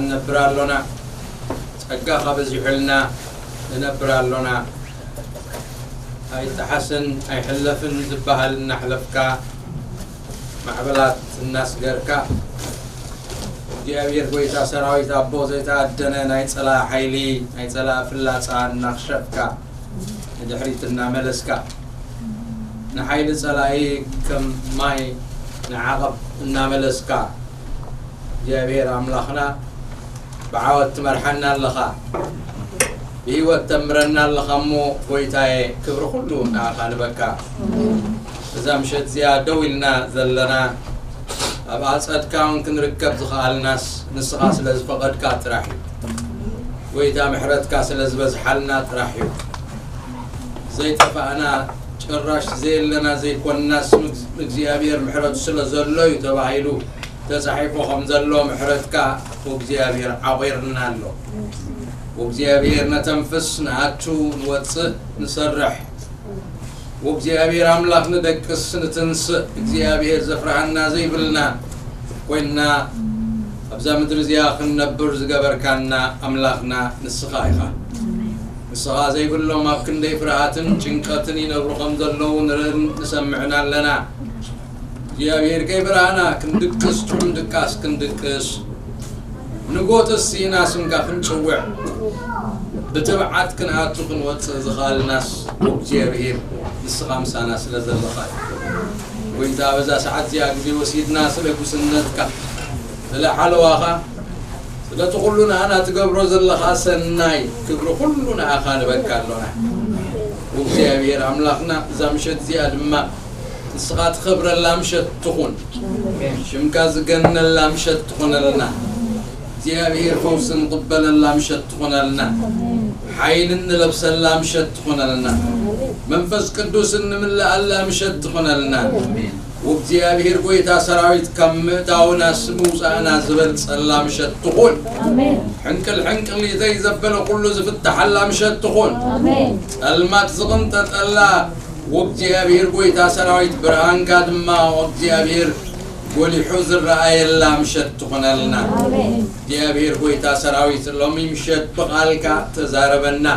ንነብር ኣሎና። ጸጋኻ በዚሑልና ንነብር ኣሎና። ኣይጠሓስን ኣይሕለፍን ዝበሃል እናሕለፍካ፣ ማዕበላት እናስገርካ፣ እግዚኣብሔር ጐይታ ሰራዊት ኣቦ ዘይተኣደነ ናይ ጸላኢ ሓይሊ፣ ናይ ጸላኢ ፍላጻ እናኽሸፍካ፣ ንድሕሪት እናመለስካ፣ ንሓይሊ ጸላኢ ከም ማይ ንዓቐብ እናመለስካ፣ እግዚኣብሔር ኣምላኽና ብዓወት ትመርሓና ኣለኻ፣ ብህይወት ተምረና ኣለኻ። እሞ ጐይታየ፣ ክብሪ ኩሉ ንኣኻ ንበካ። እዛ ምሸት እዚኣ ደው ኢልና ዘለና፣ ኣብ ኣጸድካ እውን ክንርከብ ዝኸኣልናስ ንስኻ ስለ ዝፈቐድካ ጥራሕ እዩ። ጐይታ፣ ምሕረትካ ስለ ዝበዝሓልና ጥራሕ እዩ። ዘይጠፋእና፣ ጭራሽ ዘየለና ዘይኮንናስ፣ ንእግዚኣብሔር ምሕረቱ ስለ ዘሎ እዩ ተባሂሉ ተጻሒፉ ከም ዘሎ፣ ምሕረትካ ወእግዚኣብሔር ዓቑርና ኣሎ። ወእግዚኣብሔር ነተንፍስ፣ ንኣቱ፣ ንወጽእ፣ ንሰርሕ። ወእግዚኣብሔር ኣምላኽ ንደቅስ፣ ንትንስእ። እግዚኣብሔር ዘፍርሃና ዘይብልና ኮይንና ኣብዛ ምድሪ እዚኣ ክንነብር ዝገበርካና ኣምላኽና ንስኻ ኢኻ። ንስኻ ዘይብሎም ኣብ ክንደይ ፍርሃትን ጭንቀትን ይነብሩ ከም ዘለዉ ንርእን ንሰምዕን ኣለና። እግዚኣብሔር ከይበርሃና ክንድቅስ፣ ጥዑም ድቃስ ክንድቅስ፣ ንጎትስ ስኢና ስምካ ክንጽውዕ፣ ብትብዓት ክንኣቱ ክንወጽእ ዝኸኣልናስ እግዚኣብሔር ንስኻ ምሳና ስለ ዘለኻ እዩ። ጐይታ፣ በዛ ሰዓት እዚኣ ግዜ ወሲድና ስለ ጉስነትካ፣ ስለ ሓለዋኻ፣ ስለቲ ኩሉ ንኣና ትገብሮ ዘለኻ ሰናይ ክብሪ ኩሉ ንኣኻ ንበካ ኣሎና። እግዚኣብሔር ኣምላኽና፣ እዛ ምሸት እዚኣ ድማ ንስኻ ትኸብረላ ምሸት ትኹን። ሽምካ ዝገነላ ምሸት ትኹነልና። እግዚኣብሔር ፈውሲ ንቕበለላ ምሸት ትኹነልና። ሓይሊ እንለብሰላ ምሸት ትኹነልና። መንፈስ ቅዱስ እንምልኣላ ምሸት ትኹነልና። ወእግዚኣብሔር ጐይታ ሰራዊት ካብ ምእታውናስ ምውጻእና ዝበልጸላ ምሸት ትኹን። ኣሜን። ሕንቅል ሕንቅል ዘይዘበለ ኩሉ ዝፍታሓላ ምሸት ትኹን። ኣሜን። ጸልማት ዝቕንጠጠላ ወእግዚኣብሔር ጐይታ ሰራዊት ብርሃንካ ድማ ወእግዚኣብሔር ጐሊሑ ዝረኣየላ ምሸት ትኹነልና። ኣሜን። እግዚኣብሔር ጐይታ ሰራዊት ሎሚ ምሸት ብቓልካ ተዛረበና።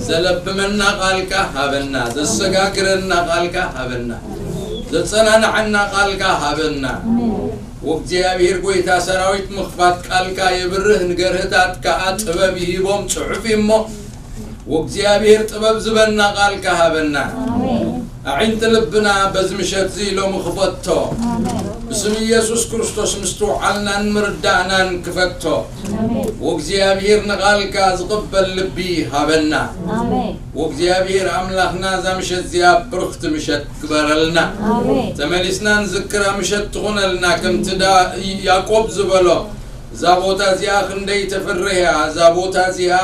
ዘለብመና ቃልካ ሃበና፣ ዘሰጋግረና ቃልካ ሃበና፣ ዘጸናንዓና ቃልካ ሃበና። ወእግዚኣብሔር ጐይታ ሰራዊት ምኽፋት ቃልካ የብርህ፣ ንገርህታት ከኣ ጥበብ ይሂቦም፣ ጽሑፍ እዩ እሞ። ወእግዚኣብሔር ጥበብ ዝበና ቃልካ ሃበና። ኣዒንቲ ልብና በዚ ምሸት እዚ ሎሚ ክፈቶ። ብስም ኢየሱስ ክርስቶስ ምስትውዓልናን ምርዳእናን ክፈቶ። ወእግዚኣብሔር ንቓልካ ዝቕበል ልቢ ሃበና። ኣሜን። ወእግዚኣብሔር ኣምላኽና እዛ ምሸት እዚኣ ብርኽቲ ምሸት ግበረልና። ኣሜን። ተመሊስና ንዝክራ ምሸት ትኹነልና። ከምቲ ዳ-፣ ያዕቆብ ዝበሎ፣ እዛ ቦታ እዚኣ ክንደይ ተፍርህ እያ፣ እዛ ቦታ እዚኣ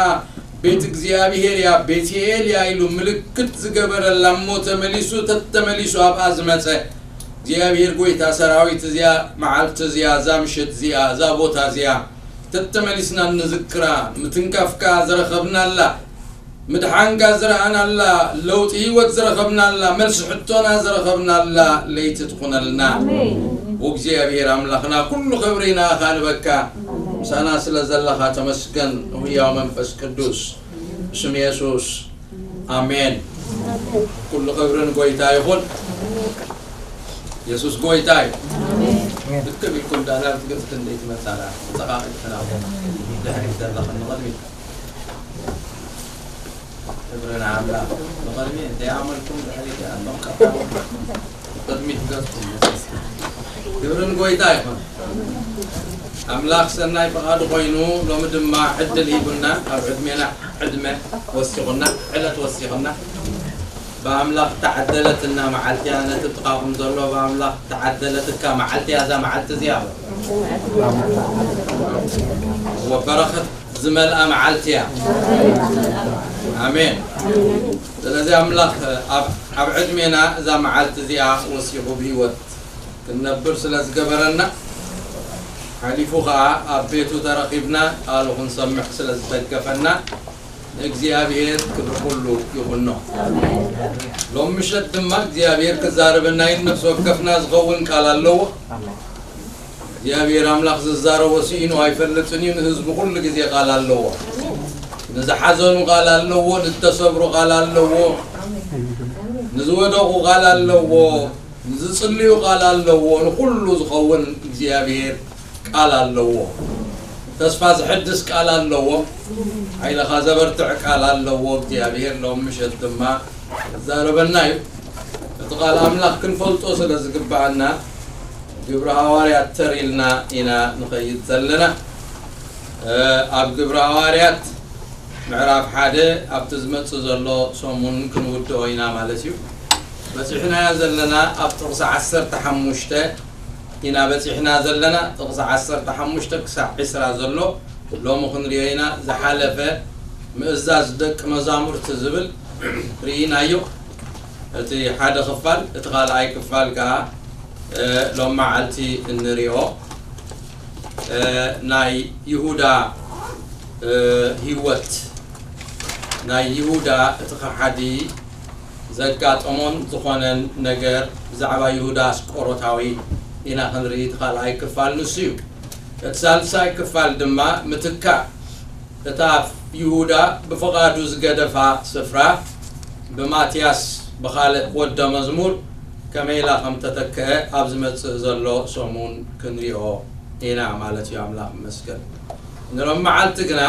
ቤት እግዚኣብሔር እያ፣ ቤትኤል እያ ኢሉ ምልክት ዝገበረላ እሞ ተመሊሱ፣ ተተመሊሱ ኣብኣ ዝመጸ እግዚኣብሔር ጐይታ ሰራዊት እዚኣ መዓልቲ እዚኣ፣ እዛ ምሸት እዚኣ፣ እዛ ቦታ እዚኣ ተተመሊስና ንዝክራ፣ ምትንካፍካ ዝረኸብናላ፣ ምድሓንካ ዝረኣናላ፣ ለውጢ ህይወት ዝረኸብናላ፣ መልሲ ሕቶና ዝረኸብናላ ለይቲ ትኹነልና። ኣሜን። ወእግዚኣብሔር ኣምላኽና ኩሉ ክብሪ ንኣኻ ንበካ። ምሳና ስለ ዘለኻ ተመስገን፣ ህያው መንፈስ ቅዱስ። ብስም የሱስ። ኣሜን። ኩሉ ክብሪ ንጎይታ ይኹን። የሱስ ጎይታ እዩ። ኣሜን። ልክም ኢልኩም ዳና ብትግርት ክንደይ ትመጻና? ተጻቃቂ ተናው። ድሕሪት ዘለኽን ንቕድሚት። ክብሪ ንኣምላኽ። ንቕድሚት እንታይ ኣመልኩም ድሕሪት ኣቶም ቀዳም። ቅድሚት ገጽኩም። ክብሪ ንጎይታ ይኹን። ኣምላኽ ሰናይ ፍቓዱ ኮይኑ ሎሚ ድማ ዕድል ሂቡና፣ ኣብ ዕድሜና ዕድመ ወሲኹና፣ ዕለት ወሲኹና። ብኣምላኽ ተዓደለትና መዓልቲ እያ፣ ነቲ ጥቓኹም ዘሎ ብኣምላኽ ተዓደለትካ መዓልቲ እያ እዛ መዓልቲ እዚኣ። ወበረኸት ዝመልኣ መዓልቲ እያ። ኣሜን። ስለዚ ኣምላኽ ኣብ፣ ኣብ ዕድሜና እዛ መዓልቲ እዚኣ ወሲኹ ብህይወት ክንነብር ስለ ዝገበረና፣ ሓሊፉ ኸኣ ኣብ ቤቱ ተረኺብና ቃሉ ክንሰምዕ ስለ ዝደገፈና፣ ንእግዚኣብሔር ክብሪ ኩሉ ይኹኖ። ሎም ምሸት ድማ እግዚኣብሔር ክዛረበና እዩ። ነፍሲ ወከፍና ዝኸውን ቃል ኣለዎ። እግዚኣብሔር ኣምላኽ ዝዛረቦ ስኢኑ ኣይፈልጥን እዩ። ንህዝቡ ኩሉ ግዜ ቃል ኣለዎ። ንዝሓዘኑ ቃል ኣለዎ፣ ንዝተሰብሩ ቃል ኣለዎ፣ ንዝወደቑ ቃል ኣለዎ፣ ንዝጽልዩ ቃል ኣለዎ። ንኹሉ ዝኸውን እግዚኣብሔር ቃል ኣለዎ። ተስፋ ዝሕድስ ቃል ኣለዎ። ሓይልኻ ዘበርትዕ ቃል ኣለዎ እግዚኣብሔር። ሎም ምሸት ድማ ይዛረበና እዩ። እቲ ቃል ኣምላኽ ክንፈልጦ ስለ ዝግብኣና ግብሪ ሃዋርያት ተር ኢልና ኢና ንኸይድ ዘለና። ኣብ ግብሪ ሃዋርያት ምዕራፍ ሓደ ኣብቲ ዝመጽእ ዘሎ ሰሙን ክንውድኦ ኢና ማለት እዩ። በጺሕናዮ ዘለና ኣብ ጥቕሲ ዓሰርተ ሓሙሽተ ኢና በጺሕና ዘለና። ጥቕሲ ዓሰርተ ሓሙሽተ ክሳዕ ዕስራ ዘሎ ሎሚ ክንሪኦ ኢና። ዝሓለፈ ምእዛዝ ደቂ መዛሙርቲ ዝብል ርኢናዮ። እቲ ሓደ ክፋል፣ እቲ ካልኣይ ክፋል ከዓ ሎም መዓልቲ እንሪኦ ናይ ይሁዳ ህይወት፣ ናይ ይሁዳ እቲ ከሓዲ ዘጋጠሞን ዝኾነን ነገር ብዛዕባ ይሁዳ ኣስቆሮታዊ ኢና ክንርኢ። እቲ ካልኣይ ክፋል ንሱ እዩ። እቲ ሳልሳይ ክፋል ድማ ምትካእ እታ ይሁዳ ብፍቓዱ ዝገደፋ ስፍራ ብማትያስ ብኻልእ ወደ መዝሙር ከመይ ኢላ ከም ተተክአ ኣብ ዝመጽእ ዘሎ ሰሙን ክንሪኦ ኢና ማለት እዩ። ኣምላኽ ይመስገን። ንሎም መዓልቲ ግና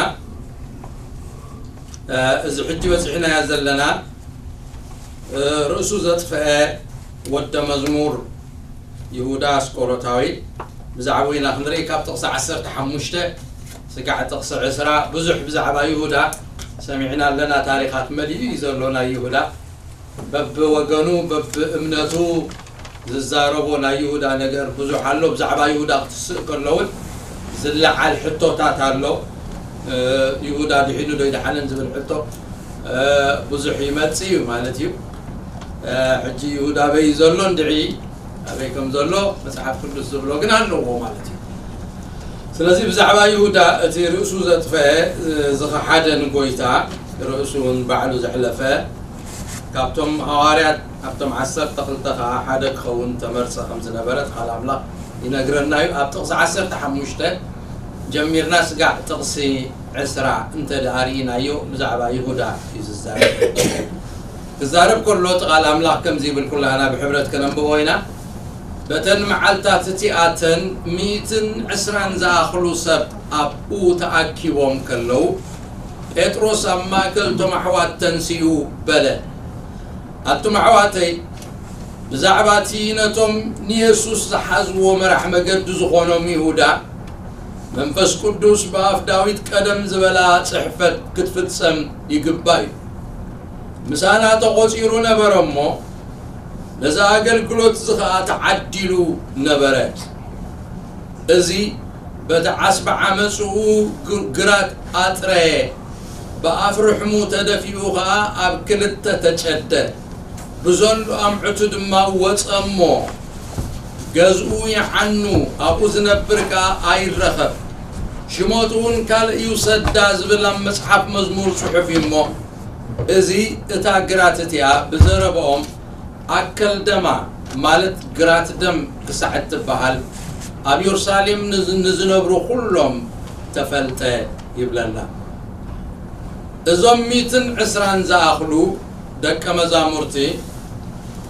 እዚ ሕጂ በጺሕናዮ ዘለና ርእሱ ዘጥፍአ ወደ መዝሙር ይሁዳ ኣስቆሮታዊ ብዛዕባኡ ኢና ክንርኢ። ካብ ጥቕሲ ዓሰርተ ሓሙሽተ ስጋዕ ጥቕሲ ዕስራ ብዙሕ ብዛዕባ ይሁዳ ሰሚዕና ኣለና። ታሪኻት መሊኡ እዩ ዘሎ ናይ ይሁዳ። በብወገኑ በብእምነቱ ዝዛረቦ ናይ ይሁዳ ነገር ብዙሕ ኣሎ። ብዛዕባ ይሁዳ ክትስእ ከሎ እውን ዝለዓል ሕቶታት ኣሎ። ይሁዳ ድሒኑ ዶ ይደሓንን ዝብል ሕቶ ብዙሕ ይመጽእ እዩ ማለት እዩ። ሕጂ ይሁዳ ኣበይ ዘሎ እንድዒ ኣበይ ከም ዘሎ መጽሓፍ ቅዱስ ዝብሎ ግን ኣለዎ ማለት እዩ። ስለዚ ብዛዕባ ይሁዳ እቲ ርእሱ ዘጥፈአ ዝኸሓደ ንጎይታ ርእሱ እውን ባዕሉ ዘሕለፈ ካብቶም ሃዋርያት ኣብቶም ዓሰርተ ክልተ ከዓ ሓደ ክኸውን ተመርጸ ከም ዝነበረ ቃል ኣምላኽ ይነግረና እዩ። ኣብ ጥቕሲ ዓሰርተ ሓሙሽተ ጀሚርና ስጋዕ ጥቕሲ ዕስራ እንተ ደኣ ርኢናዮ ብዛዕባ ይሁዳ እዩ ዝዛረብ። ክዛረብ ከሎ እቲ ቃል ኣምላኽ ከምዚ ይብል፣ ኩላህና ብሕብረት ከነንብቦ ኢና። በተን መዓልታት እቲኣተን ሚእትን ዕስራን ዝኣኽሉ ሰብ ኣብኡ ተኣኪቦም ከለዉ ጴጥሮስ ኣብ ማእከል እቶም ኣሕዋት ተንሲኡ በለ፣ ኣቱም ኣሕዋተይ፣ ብዛዕባ እቲ ነቶም ንየሱስ ዝሓዝዎ መራሕ መገዲ ዝኾኖም ይሁዳ መንፈስ ቅዱስ ብኣፍ ዳዊት ቀደም ዝበላ ጽሕፈት ክትፍጸም ይግባእ እዩ። ምሳና ተቖጺሩ ነበረ እሞ ነዚ ኣገልግሎት እዚ ኸኣ ተዓዲሉ ነበረ። እዚ በቲ ዓስቢ ዓመጽኡ ግ- ግራት ኣጥረየ፣ ብኣፍ ርሕሙ ተደፊኡ ኸኣ ኣብ ክልተ ተጨደ። ብዘሎ ኣምዕቱ ድማ ወጸ እሞ ገዝኡ ይዓኑ፣ ኣብኡ ዝነብር ከኣ ኣይረኸብ። ሽመቱ እውን ካልእ ይውሰዳ ዝብል ኣብ መጽሓፍ መዝሙር ጽሑፍ እዩ እሞ፣ እዚ እታ ግራት እቲኣ ብዘረብኦም ኣከልደማ ማለት ግራት ደም ክሳዕ እትበሃል ኣብ የሩሳሌም ንዝ- ንዝነብሩ ኩሎም ተፈልጠ ይብለና። እዞም ሚትን ዕስራን ዝኣኽሉ ደቀ መዛሙርቲ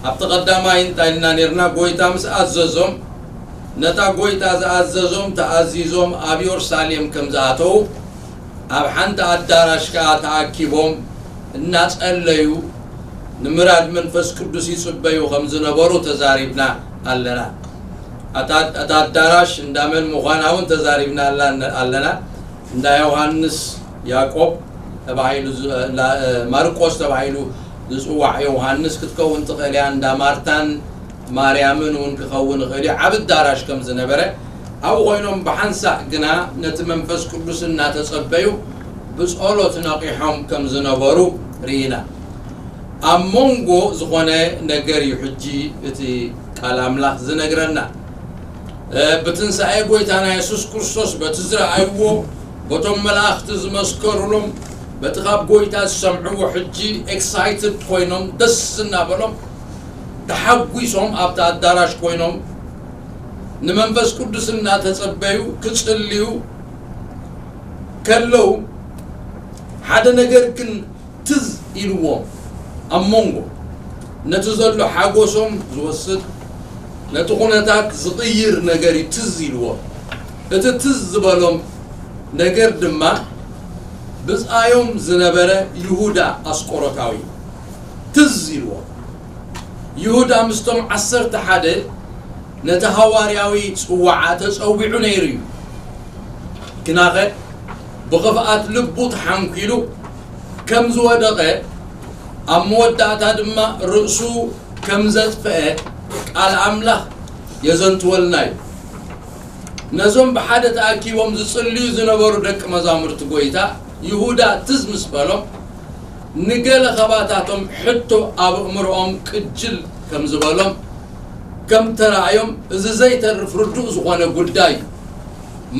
ኣብቲ ቀዳማይ እንታይ ኢልና ነርና? ጎይታ ምስ ኣዘዞም ነታ ጎይታ ዝኣዘዞም ተኣዚዞም ኣብ የሩሳሌም ከም ዝኣተዉ ኣብ ሓንቲ ኣዳራሽ ከኣ ተኣኪቦም እናጸለዩ ንምራድ መንፈስ ቅዱስ ይጽበዩ ከም ዝነበሩ ተዛሪብና ኣለና። ኣታ- እታ ኣዳራሽ እንዳመን ምዃና እውን ተዛሪብና ኣላ- ኣለና። እንዳ ዮሃንስ ያዕቆብ ተባሂሉ ዝ- ላ- ማርቆስ ተባሂሉ ዝጽዋዕ ዮሃንስ ክትከውን ትኽእል እያ። እንዳ ማርታን ማርያምን እውን ክኸውን ይኽእል እዩ። ዓቢ ኣዳራሽ ከም ዝነበረ ኣብኡ ኮይኖም ብሓንሳእ ግና ነቲ መንፈስ ቅዱስ እናተጸበዩ ብጸሎት ነቒሖም ከም ዝነበሩ ርኢና። ኣብ መንጎ ዝኾነ ነገር እዩ ሕጂ እቲ ቃል ኣምላኽ ዝነግረና። ብትንሳኤ ጎይታና የሱስ ክርስቶስ በቲ ዝረኣይዎ በቶም መላእኽቲ ዝመስከሩሎም በቲ ካብ ጎይታ ዝሰምዕዎ ሕጂ ኤክሳይትድ ኮይኖም ደስ እናበሎም ተሓጒሶም ኣብቲ ኣዳራሽ ኮይኖም ንመንፈስ ቅዱስ እናተጸበዩ ክጽልዩ ከለዉ፣ ሓደ ነገር ግን ትዝ ኢልዎም፣ ኣብ መንጎ ነቲ ዘሎ ሓጎሶም ዝወስድ፣ ነቲ ኩነታት ዝቕይር ነገር እዩ ትዝ ኢልዎም። እቲ ትዝ ዝበሎም ነገር ድማ ብጻዮም ዝነበረ ይሁዳ ኣስቆሮታዊ ትዝ ኢልዎም። ይሁዳ ምስቶም ዓሰርተ ሓደ ነቲ ሃዋርያዊ ጽዋዓ ተጸዊዑ ነይሩ እዩ። ግናኸ ብኽፍኣት ልቡ ተሓንኲሉ ከም ዝወደቐ፣ ኣብ መወዳእታ ድማ ርእሱ ከም ዘጥፍአ ቃል ኣምላኽ የዘንትወልና እዩ። ነዞም ብሓደ ተኣኪቦም ዝጽልዩ ዝነበሩ ደቂ መዛሙርቲ ጐይታ፣ ይሁዳ ትዝ ምስ በሎም፣ ንገለ ኻባታቶም ሕቶ ኣብ ኣእምሮኦም ቅጅል ከም ዝበሎም ከም ተራእዮም፣ እዚ ዘይተርፍ ርዱእ ዝኾነ ጉዳይ እዩ።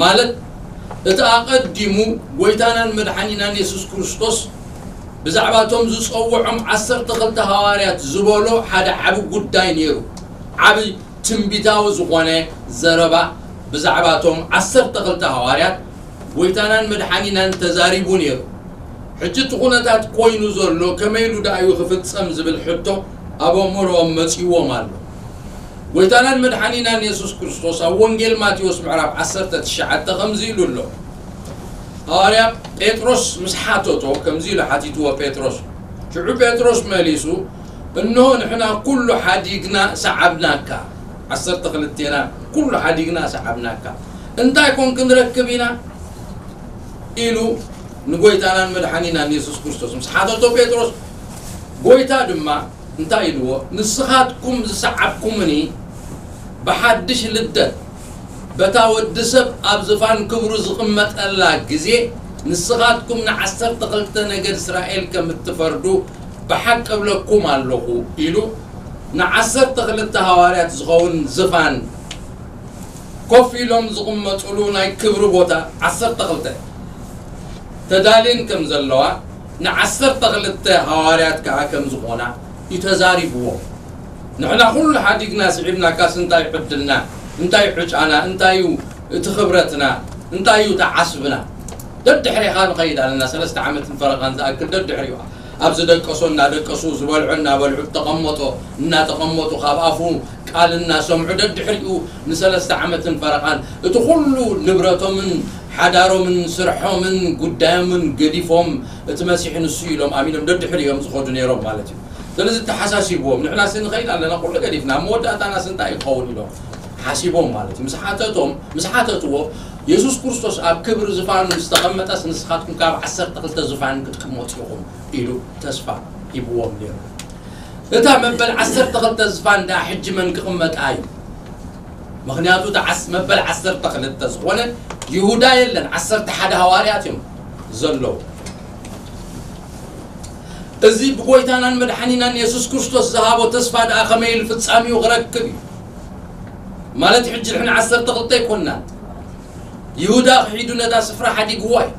ማለት፣ እቲ ኣቐዲሙ ጐይታናን መድሓኒናን የሱስ ክርስቶስ ብዛዕባቶም ዝጸውዖም ዓሰርተ ክልተ ሃዋርያት ዝበሎ ሓደ ዓቢ ጉዳይ ነይሩ። ዓቢ ትንቢታዊ ዝኾነ ዘረባ ብዛዕባቶም ዓሰርተ ክልተ ሃዋርያት ጐይታናን መድሓኒናን ተዛሪቡ ነይሩ። ሕጂ እቲ ኩነታት ኮይኑ ዘሎ ከመይ ኢሉ ደኣ እዩ ክፍጸም ዝብል ሕቶ ኣብ ኣእምሮኦም መጺዎም ኣሎ። ጐይታናን መድሓኒናን የሱስ ክርስቶስ ኣብ ወንጌል ማቴዎስ ምዕራፍ ዓሰርተ ትሽዓተ ከምዚ ኢሉ ኣሎ። ሃዋርያ ጴጥሮስ ምስ ሓተቶ ከምዚ ኢሉ ሓቲትዎ ጴጥሮስ። ሽዑ ጴጥሮስ መሊሱ፣ "እንሆ ንሕና ኩሉ ሓዲግና ሰዓብናካ፣ ዓሰርተ ክልቴና ኩሉ ሓዲግና ሰዓብናካ፣ እንታይ ኮን ክንረክብ ኢና?" ኢሉ ንጐይታናን መድሓኒናን የሱስ ክርስቶስ ምስ ሓተቶ ጴጥሮስ፣ ጐይታ ድማ እንታይ ኢልዎ? "ንስኻትኩም ዝሰዓብኩምኒ ብሓድሽ ልደት፣ በታ ወዲ ሰብ ኣብ ዝፋን ክብሩ ዝቕመጠላ ግዜ፣ ንስኻትኩም ንዓሰርተ ክልተ ነገድ እስራኤል ከም እትፈርዱ ብሓቂ እብለኩም ኣለኹ" ኢሉ ንዓሰርተ ክልተ ሃዋርያት ዝኸውን ዝፋን ኮፍ ኢሎም ዝቕመጡሉ ናይ ክብሪ ቦታ ዓሰርተ ክልተ ተዳልየን ከም ዘለዋ፣ ንዓሰርተ ክልተ ሃዋርያት ከኣ ከም ዝኾና እዩ ተዛሪብዎም። ንሕና ኩሉ ሓዲግና ስዒብናካስ እንታይ እዩ ዕድልና? እንታይ እዩ ዕጫና? እንታይ እዩ እቲ ክብረትና? እንታይ እዩ እቲ ዓስብና? ደድሕሬኻ ንኸይድ ኣለና። ሰለስተ ዓመትን ፈረቓን ዝኣክል ደድሕሪኡ ኣብ ዝደቀሶ እናደቀሱ፣ ዝበልዖ እናበልዑ፣ ተቐመጦ እናተቐመጡ፣ ካብ ኣፉ ቃል እናሰምዑ ደድሕሪኡ ንሰለስተ ዓመትን ፈረቓን እቲ ኩሉ ንብረቶምን ሓዳሮምን ስርሖምን ጉዳዮምን ገዲፎም እቲ መሲሕ ንሱ ኢሎም ኣሚኖም ደድሕሪኦም ዝኸዱ ነይሮም ማለት እዩ። ስለዚ ተሓሳሲብዎም፣ ንሕናስ ንኸይድ ኣለና፣ ኩሉ ገዲፍና፣ ኣብ መወዳእታናስ እንታይ ክኸውን ኢሎም ሓሲቦም ማለት እዩ። ምስ ሓተቶም፣ ምስ ሓተትዎ፣ የሱስ ክርስቶስ ኣብ ክብሪ ዝፋኑ ምስ ተቐመጠስ ንስኻትኩም ካብ ዓሰርተ ክልተ ዝፋን ክትቅመጡ ኢኹም ኢሉ ተስፋ ሂብዎም ነይሩ። እታ መበል ዓሰርተ ክልተ ዝፋን ደኣ ሕጂ መን ክቕመጣ እዩ? ምኽንያቱ እታ ዓስ-፣ መበል ዓሰርተ ክልተ ዝኾነ ይሁዳ የለን፣ ዓሰርተ ሓደ ሃዋርያት እዮም ዘለዉ። እዚ ብጎይታናን መድሓኒናን የሱስ ክርስቶስ ዝሃቦ ተስፋ ደኣ ከመይ ኢሉ ፍጻሜኡ ክረክብ እዩ? ማለት ሕጂ ንሕና ዓሰርተ ክልተ ኣይኮንናን። ይሁዳ ክሒዱ ነታ ስፍራ ሓዲግዋ እዩ።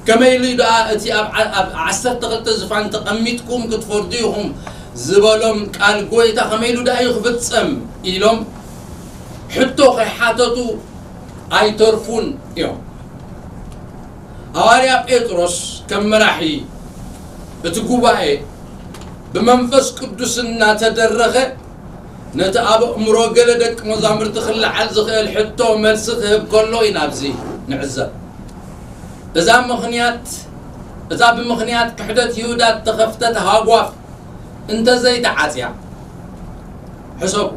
ከመይ ኢሉ ደኣ እቲ ኣብ ዓ-፣ ኣብ ዓሰርተ ክልተ ዝፋን ተቐሚጥኩም ክትፈርዱ ኢኹም ዝበሎም ቃል ጎይታ ከመይ ኢሉ ደኣ እዩ ክፍጸም ኢሎም ሕቶ ከይሓተቱ ኣይተርፉን እዮም። ሃዋርያ ጴጥሮስ ከም መራሒ እቲ ጉባኤ ብመንፈስ ቅዱስ እናተደረኸ ነቲ ኣብ ኣእምሮ ገለ ደቂ መዛሙርቲ ክለዓል ዝኽእል ሕቶ መልሲ ክህብ ከሎ ኢና ኣብዚ ንዕዘብ። እዛ ምኽንያት፣ እዛ ብምኽንያት ክሕደት ይሁዳ እተኸፍተት ሃጓፍ እንተዘይተዓጽያ፣ ሕሰቡ፣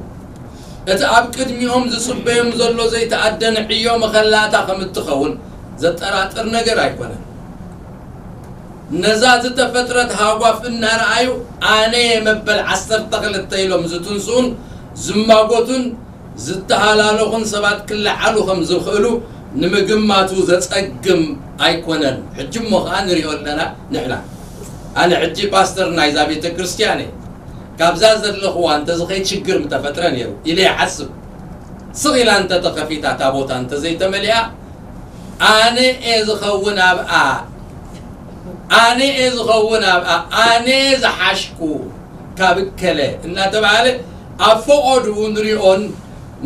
እቲ ኣብ ቅድሚኦም ዝጽበዮም ዘሎ ዘይተኣደነ ዕዮ መኸላእታ ከም እትኸውን ዘጠራጥር ነገር ኣይኮነን። ነዛ ዝተፈጥረት ሃጓፍ እናረኣዩ፣ ኣነ መበል ዓሰርተ ክልተ ኢሎም ዝትንስኡን ዝማጎቱን ዝተሃላለኹን ሰባት ክለዓሉ ከም ዝኽእሉ ንምግማቱ ዘጸግም ኣይኮነን። ሕጂ እሞ ኸኣ ንሪኦ ኣለና ንሕና። ኣነ ሕጂ ፓስተር ናይዛ ቤተ ክርስቲያን እየ። ካብዛ ዘለኽዋ እንተዝኸይድ ሽግር ምተፈጥረ ነይሩ ኢለ ይሓስብ። ስቕ ኢላ እንተተኸፊታ እታ ቦታ እንተዘይተመሊኣ፣ ኣነ እየ ዝኸውን ኣብኣ፣ ኣነ እየ ዝኸውን ኣብኣ፣ ኣነ እየ ዝሓሽኩ ካብ እከለ እናተባህለ ኣብ ፈቐድኡ ንሪኦን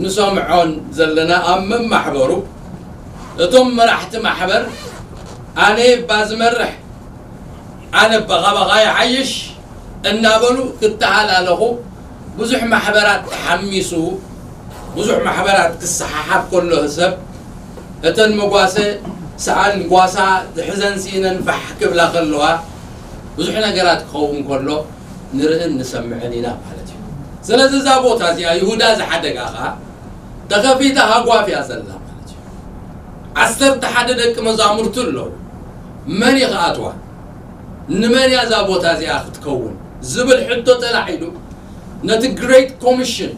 ንሰምዖን ዘለና ኣብ መማሕበሩ፣ እቶም መራሕቲ ማሕበር፣ ኣነ እባ ዝመርሕ፣ ኣነ እባ ካባኻ ይሓይሽ እናበሉ ክተሃላለኹ፣ ብዙሕ ማሕበራት ተሓሚሱ፣ ብዙሕ ማሕበራት ክሰሓሓብ ከሎ፣ ሰብ እተን መጓሰ ሰኣን ጓሳ ዝሕዘን ስኢነን ፋሕ ክብላ ከለዋ፣ ብዙሕ ነገራት ክኸውን ከሎ ንርእን ንሰምዕን ኢና ማለት እዩ። ስለዚ እዛ ቦታ እዚኣ ይሁዳ ዝሓደጋ ኸኣ ተኸፊታ ሃጓፍ እያ ዘላ ማለት እዩ። ዓሰርተ ሓደ ደቂ መዛሙርቱ ኣለዉ። መን እዩ ክኣትዋ? ንመን እያ እዛ ቦታ እዚኣ ክትከውን? ዝብል ሕቶ ተላዒሉ፣ ነቲ ግሬት ኮሚሽን፣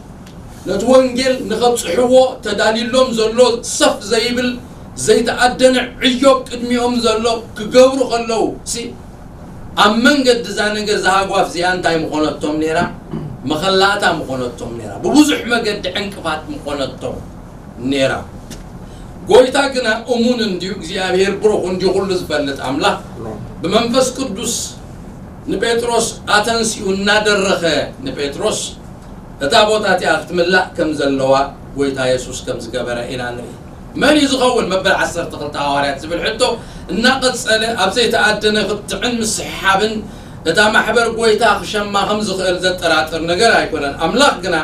ነቲ ወንጌል ንኸብጽሕዎ ተዳልዩሎም ዘሎ ሰፍ ዘይብል ዘይተኣደነ ዕዮ ቅድሚኦም ዘሎ ክገብሩ ከለዉ ሲ፣ ኣብ መንገዲ እዛ ነገር እዛ ሃጓፍ እዚኣ እንታይ ምኾነቶም ነይራ? መኸላእታ ምኾነቶም ነይራ። ብብዙሕ መገዲ ዕንቅፋት ምኾነቶም ነይራ። ጎይታ ግና እሙን እንድዩ፣ እግዚኣብሔር ብሩኽ እንድዩ፣ ኩሉ ዝፈልጥ ኣምላኽ ብመንፈስ ቅዱስ ንጴጥሮስ ኣተንሲኡ እናደረኸ ንጴጥሮስ እታ ቦታ እቲኣ ክትምላእ ከም ዘለዋ ጎይታ የሱስ ከም ዝገበረ ኢና ንርኢ። መን እዩ ዝኸውን መበል ዓሰርተ ክልተ ሃዋርያት ዝብል ሕቶ እናቐጸለ ኣብ ዘይተኣደነ ክትዕን ምስሕሓብን እታ ማሕበር ጎይታ ክሸማ ከም ዝኽእል ዘጠራጥር ነገር ኣይኮነን። ኣምላኽ ግና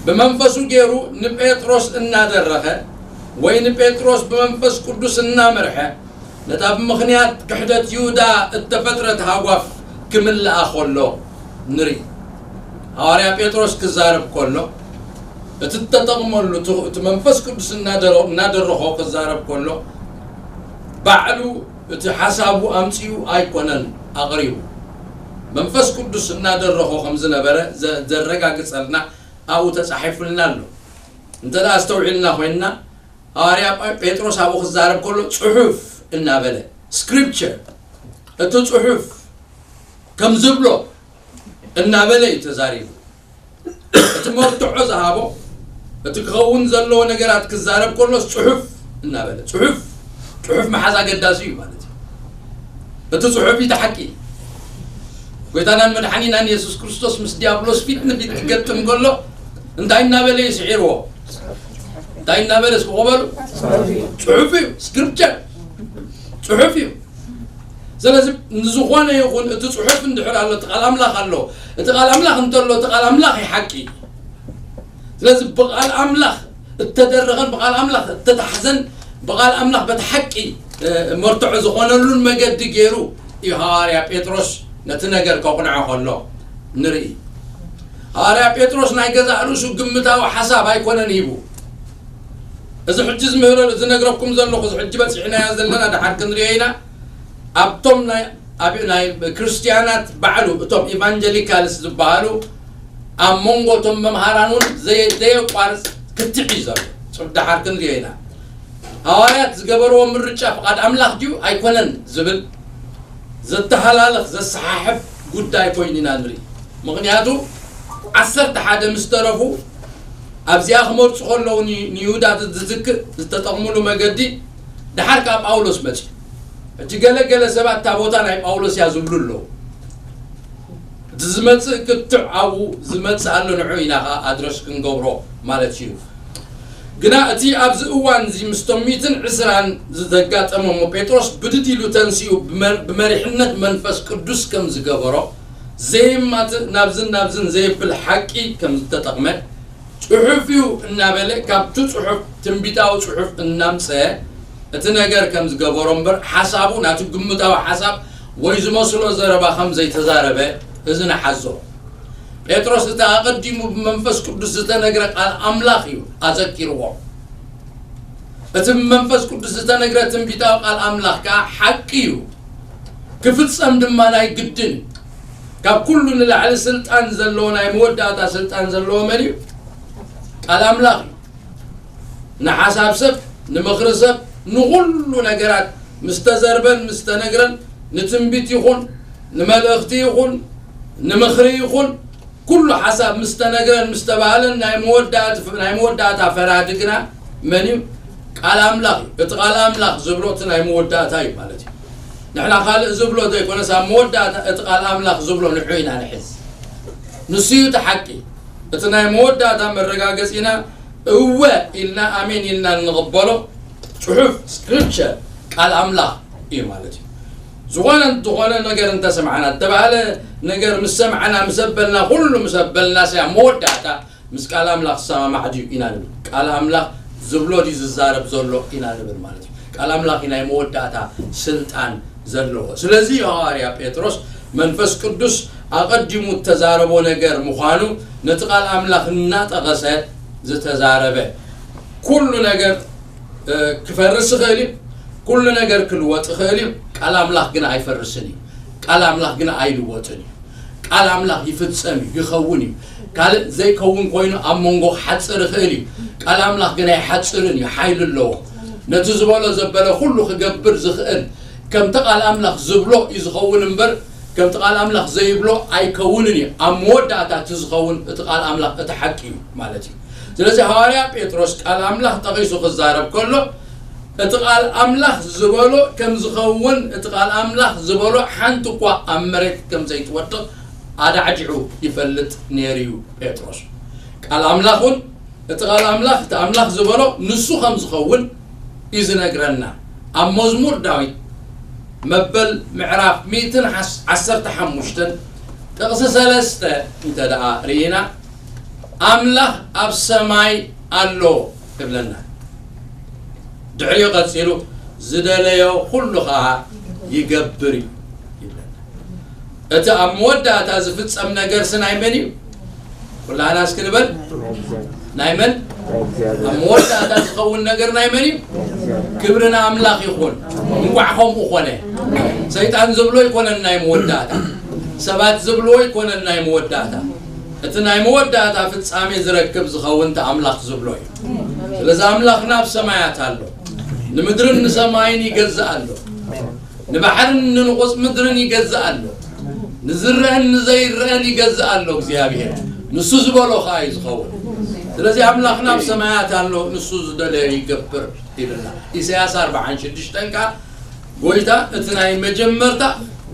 ብመንፈሱ ገይሩ ንጴጥሮስ እናደረኸ ወይ ንጴጥሮስ ብመንፈስ ቅዱስ እናመርሐ ነታ ብምኽንያት ክሕደት ይሁዳ እተፈጥረት ሃጓፍ ክምልኣ ከሎ ንርኢ። ሃዋርያ ጴጥሮስ ክዛረብ ከሎ፣ እቲ እተጠቕመሉ፣ እቲ፣ እቲ መንፈስ ቅዱስ እናደረ-፣ እናደረኾ ክዛረብ ከሎ፣ ባዕሉ እቲ ሓሳቡ ኣምጺኡ ኣይኮነን ኣቕሪቡ። መንፈስ ቅዱስ እናደረኾ ከም ዝነበረ ዘ-፣ ዘረጋግጸልና ኣብኡ ተጻሒፉልና ኣሎ። እንተ ደኣ ኣስተውዒልና ኮይንና፣ ሃዋርያ ጳ-፣ ጴጥሮስ ኣብኡ ክዛረብ ከሎ፣ ጽሑፍ እናበለ፣ ስክሪፕቸር፣ እቲ ጽሑፍ ከም ዝብሎ እናበለ እዩ ተዛሪቡ። እቲ መርትዖ ዝሃቦ፣ እቲ ክኸውን ዘለዎ ነገራት ክዛረብ ከሎስ፣ ጽሑፍ እናበለ፣ ጽሑፍ፣ ጽሑፍ መሓዝ ኣገዳሲ እዩ ማለት እዩ። እቲ ጽሑፍ እዩ እቲ ሓቂ። ጎይታናን መድሓኒናን የሱስ ክርስቶስ ምስ ዲያብሎስ ፊት ንፊት ክገጥም ከሎ፣ እንታይ እናበለ እዩ ስዒርዎ? እንታይ እናበለ እስኪ ቆበሉ? ጽሑፍ እዩ፣ ስክሪፕቸር ጽሑፍ እዩ። ስለዚ ንዝኾነ ይኹን እቲ ጽሑፍ እንድሕር ኣሎ፣ እቲ ቃል ኣምላኽ ኣሎ። እቲ ቃል ኣምላኽ እንተሎ፣ እቲ ቃል ኣምላኽ እዩ ሓቂ። ስለዚ ብቃል ኣምላኽ እተደረኸን ብቃል ኣምላኽ እተታሕዘን ብቃል ኣምላኽ በቲ ሓቂ፣ እ፣ መርትዖ ዝኾነሉን መገዲ ገይሩ እዩ ሃዋርያ ጴጥሮስ ነቲ ነገር ከቕንዖ ከሎ ንርኢ። ሃዋርያ ጴጥሮስ ናይ ገዛእ ርእሱ ግምታዊ ሓሳብ ኣይኮነን ሂቡ። እዚ ሕጂ ዝምህረ-፣ ዝነግረኩም ዘለኹ፣ እዚ ሕጂ በጺሕናዮ ዘለና፣ ደሓር ክንርእዮ ኢና። ኣብቶም ናይ፣ ኣብ ናይ ክርስትያናት ባዕሉ፣ እቶም ኢቫንጀሊካልስ ዝበሃሉ፣ ኣብ መንጎ እቶም መምሃራን እውን ዘየ-፣ ዘየቋርጽ ክትዕ እዩ ዘሎ። ጽብ-፣ ደሓር ክንርእዮ ኢና። ሃዋርያት ዝገበርዎ ምርጫ ፍቓድ ኣምላኽ ድዩ ኣይኮነን ዝብል ዘተሃላልኽ፣ ዘሰሓሕብ ጉዳይ ኮይኑ ኢና ንርኢ። ምኽንያቱ፣ ዓሰርተ ሓደ ምስ ተረፉ፣ ኣብዚኣ ክመርጹ ከለዉ ን-፣ ንይሁዳ ዝዝክእ ዝተጠቕምሉ መገዲ፣ ደሓር ከኣ ጳውሎስ መጺኡ። ሕጂ ገለ ገለ ሰባት እታ ቦታ ናይ ጳውሎስ እያ ዝብሉ ኣለዉ። እቲ ዝመጽእ ክትዕ ኣብኡ ዝመጽእ ኣሎ፣ ንዑ ኢና ከኣ ኣድረስ ክንገብሮ ማለት እዩ። ግና እቲ ኣብዚ እዋን እዚ ምስቶም ሚእትን ዕስራን ዘጋጠሞ እሞ ጴጥሮስ ብድድ ኢሉ ተንሲኡ ብመር-፣ ብመሪሕነት መንፈስ ቅዱስ ከም ዝገበሮ፣ ዘየማትእ ናብዝን ናብዝን ዘየብል ሓቂ ከም ዝተጠቕመ፣ ጽሑፍ እዩ እናበለ ካብቲ ጽሑፍ ትንቢታዊ ጽሑፍ እናምጸ እቲ ነገር ከም ዝገበሮ እምበር ሓሳቡ ናቲ ግምታዊ ሓሳብ ወይ ዝመስሎ ዘረባ ከም ዘይተዛረበ እዚ ንሓዞ። ጴጥሮስ እቲ ኣቐዲሙ ብመንፈስ ቅዱስ ዝተነግረ ቃል ኣምላኽ እዩ ኣዘኪርዎ። እቲ ብመንፈስ ቅዱስ ዝተነግረ ትንቢታዊ ቃል ኣምላኽ ከኣ ሓቂ እዩ፣ ክፍጸም ድማ ናይ ግድን እዩ። ካብ ኩሉ ንላዕሊ ስልጣን ዘለዎ፣ ናይ መወዳእታ ስልጣን ዘለዎ መን እዩ? ቃል ኣምላኽ እዩ። ንሓሳብ ሰብ፣ ንምኽሪ ሰብ፣ ንኹሉ ነገራት ምስ ተዘርበን ምስ ተነግረን፣ ንትንቢት ይኹን፣ ንመልእኽቲ ይኹን፣ ንምኽሪ ይኹን፣ ኩሉ ሓሳብ ምስ ተነግረን ምስ ተባህለን፣ ናይ መወዳእት-፣ ናይ መወዳእታ ፈራዲ ግና መን እዩ? ቃል ኣምላኽ እዩ። እቲ ቃል ኣምላኽ ዝብሎ እቲ ናይ መወዳእታ እዩ ማለት እዩ። ንሕና ካልእ ዝብሎ ዘይኮነስ፣ ኣብ መወዳእታ እቲ ቃል ኣምላኽ ዝብሎ ንዑ ኢና ንሕዝ። ንሱ እዩ እቲ ሓቂ። እቲ ናይ መወዳእታ መረጋገጺና እወ ኢልና ኣሜን ኢልና እንቕበሎ ጽሑፍ፣ ስክሪፕቸር፣ ቃል ኣምላኽ እዩ ማለት እዩ። ዝኾነ ዝኾነ ነገር እንተሰማዕና፣ እተባህለ ነገር ምስ ሰማዕና፣ ምስ ኣበልና፣ ኩሉ ምስ ኣበልና፣ ስያ መወዳእታ ምስ ቃል ኣምላኽ ዝሰማማዕ ድዩ ኢና ንብል። ቃል ኣምላኽ ዝብሎ ድዩ ዝዛረብ ዘሎ ኢና ንብል ማለት እዩ። ቃል ኣምላኽ እዩ ናይ መወዳእታ ስልጣን ዘለዎ። ስለዚ እዩ ሃዋርያ ጴጥሮስ መንፈስ ቅዱስ ኣቐዲሙ እተዛረቦ ነገር ምዃኑ ነቲ ቃል ኣምላኽ እናጠቐሰ ዝተዛረበ። ኩሉ ነገር ክፈርስ ይኽእል እዩ። ኩሉ ነገር ክልወጥ ይኽእል እዩ። ቃል ኣምላኽ ግን ኣይፈርስን እዩ። ቃል ኣምላኽ ግን ኣይልወጥን እዩ። ቃል ኣምላኽ ይፍጸም እዩ፣ ይኸውን እዩ። ካልእ ዘይከውን ኮይኑ ኣብ መንጎ ክሓጽር ይኽእል እዩ። ቃል ኣምላኽ ግን ኣይሓጽርን እዩ፣ ሓይሊ ኣለዎ። ነቲ ዝበሎ ዘበለ ኩሉ ክገብር ዝኽእል፣ ከምቲ ቃል ኣምላኽ ዝብሎ እዩ ዝኸውን እምበር፣ ከምቲ ቃል ኣምላኽ ዘይብሎ ኣይከውንን እዩ። ኣብ መወዳእታ እቲ ዝኸውን እቲ ቃል ኣምላኽ እቲ ሓቂ እዩ ማለት እዩ። ስለዚ ሃዋርያ ጴጥሮስ ቃል ኣምላኽ ጠቒሱ ክዛረብ ከሎ፣ እቲ ቃል ኣምላኽ ዝበሎ ከም ዝኸውን፣ እቲ ቃል ኣምላኽ ዝበሎ ሓንቲ እኳ ኣብ መሬት ከም ዘይትወድቕ ኣዳዕዲዑ ይፈልጥ ነይሩ እዩ ጴጥሮስ። ቃል ኣምላኽ እውን፣ እቲ ቃል ኣምላኽ፣ እቲ ኣምላኽ ዝበሎ ንሱ ከም ዝኸውን እዩ ዝነግረና። ኣብ መዝሙር ዳዊት መበል ምዕራፍ ሚእትን ዓሰርተ ሓሙሽተን ጥቕሲ ሰለስተ እንተ ደኣ ርኢና፣ ኣምላኽ ኣብ ሰማይ ኣሎ ይብለና። ድሕሪኡ ቀጺሉ ዝደለዮ ኩሉ ኸኣ ይገብር እዩ ይብለና። እቲ ኣብ መወዳእታ ዝፍጸም ነገርሲ ናይ መን እዩ? ኩላና እስኪ ንበል። ናይ መን? ኣብ መወዳእታ ዝኸውን ነገር ናይ መን እዩ? ክብሪ ንኣምላኽ ይኹን። እንቋዕ ከምኡ ኮነ። ሰይጣን ዝብሎ ኣይኮነን ናይ መወዳእታ። ሰባት ዝብልዎ ኣይኮነን ናይ መወዳእታ። እቲ ናይ መወዳእታ ፍጻሜ ዝረክብ ዝኸውን እቲ ኣምላኽ ዝብሎ እዩ። ስለዚ ኣምላኽና ኣብ ሰማያት ኣሎ። ንምድርን ንሰማይን ይገዝእ ኣሎ። ንባሕርን ንንቑጽ ምድርን ይገዝእ ኣሎ። ንዝረአን ንዘይረአን ይገዝእ ኣሎ እግዚኣብሔር። ንሱ ዝበሎ ኸኣ እዩ ዝኸውን። ስለዚ ኣምላኽና ኣብ ሰማያት ኣሎ፣ ንሱ ዝደለዮ ይገብር ይብልና። ኢሳያስ ኣርብዓን ሽዱሽተን ከኣ ጎይታ እቲ ናይ መጀመርታ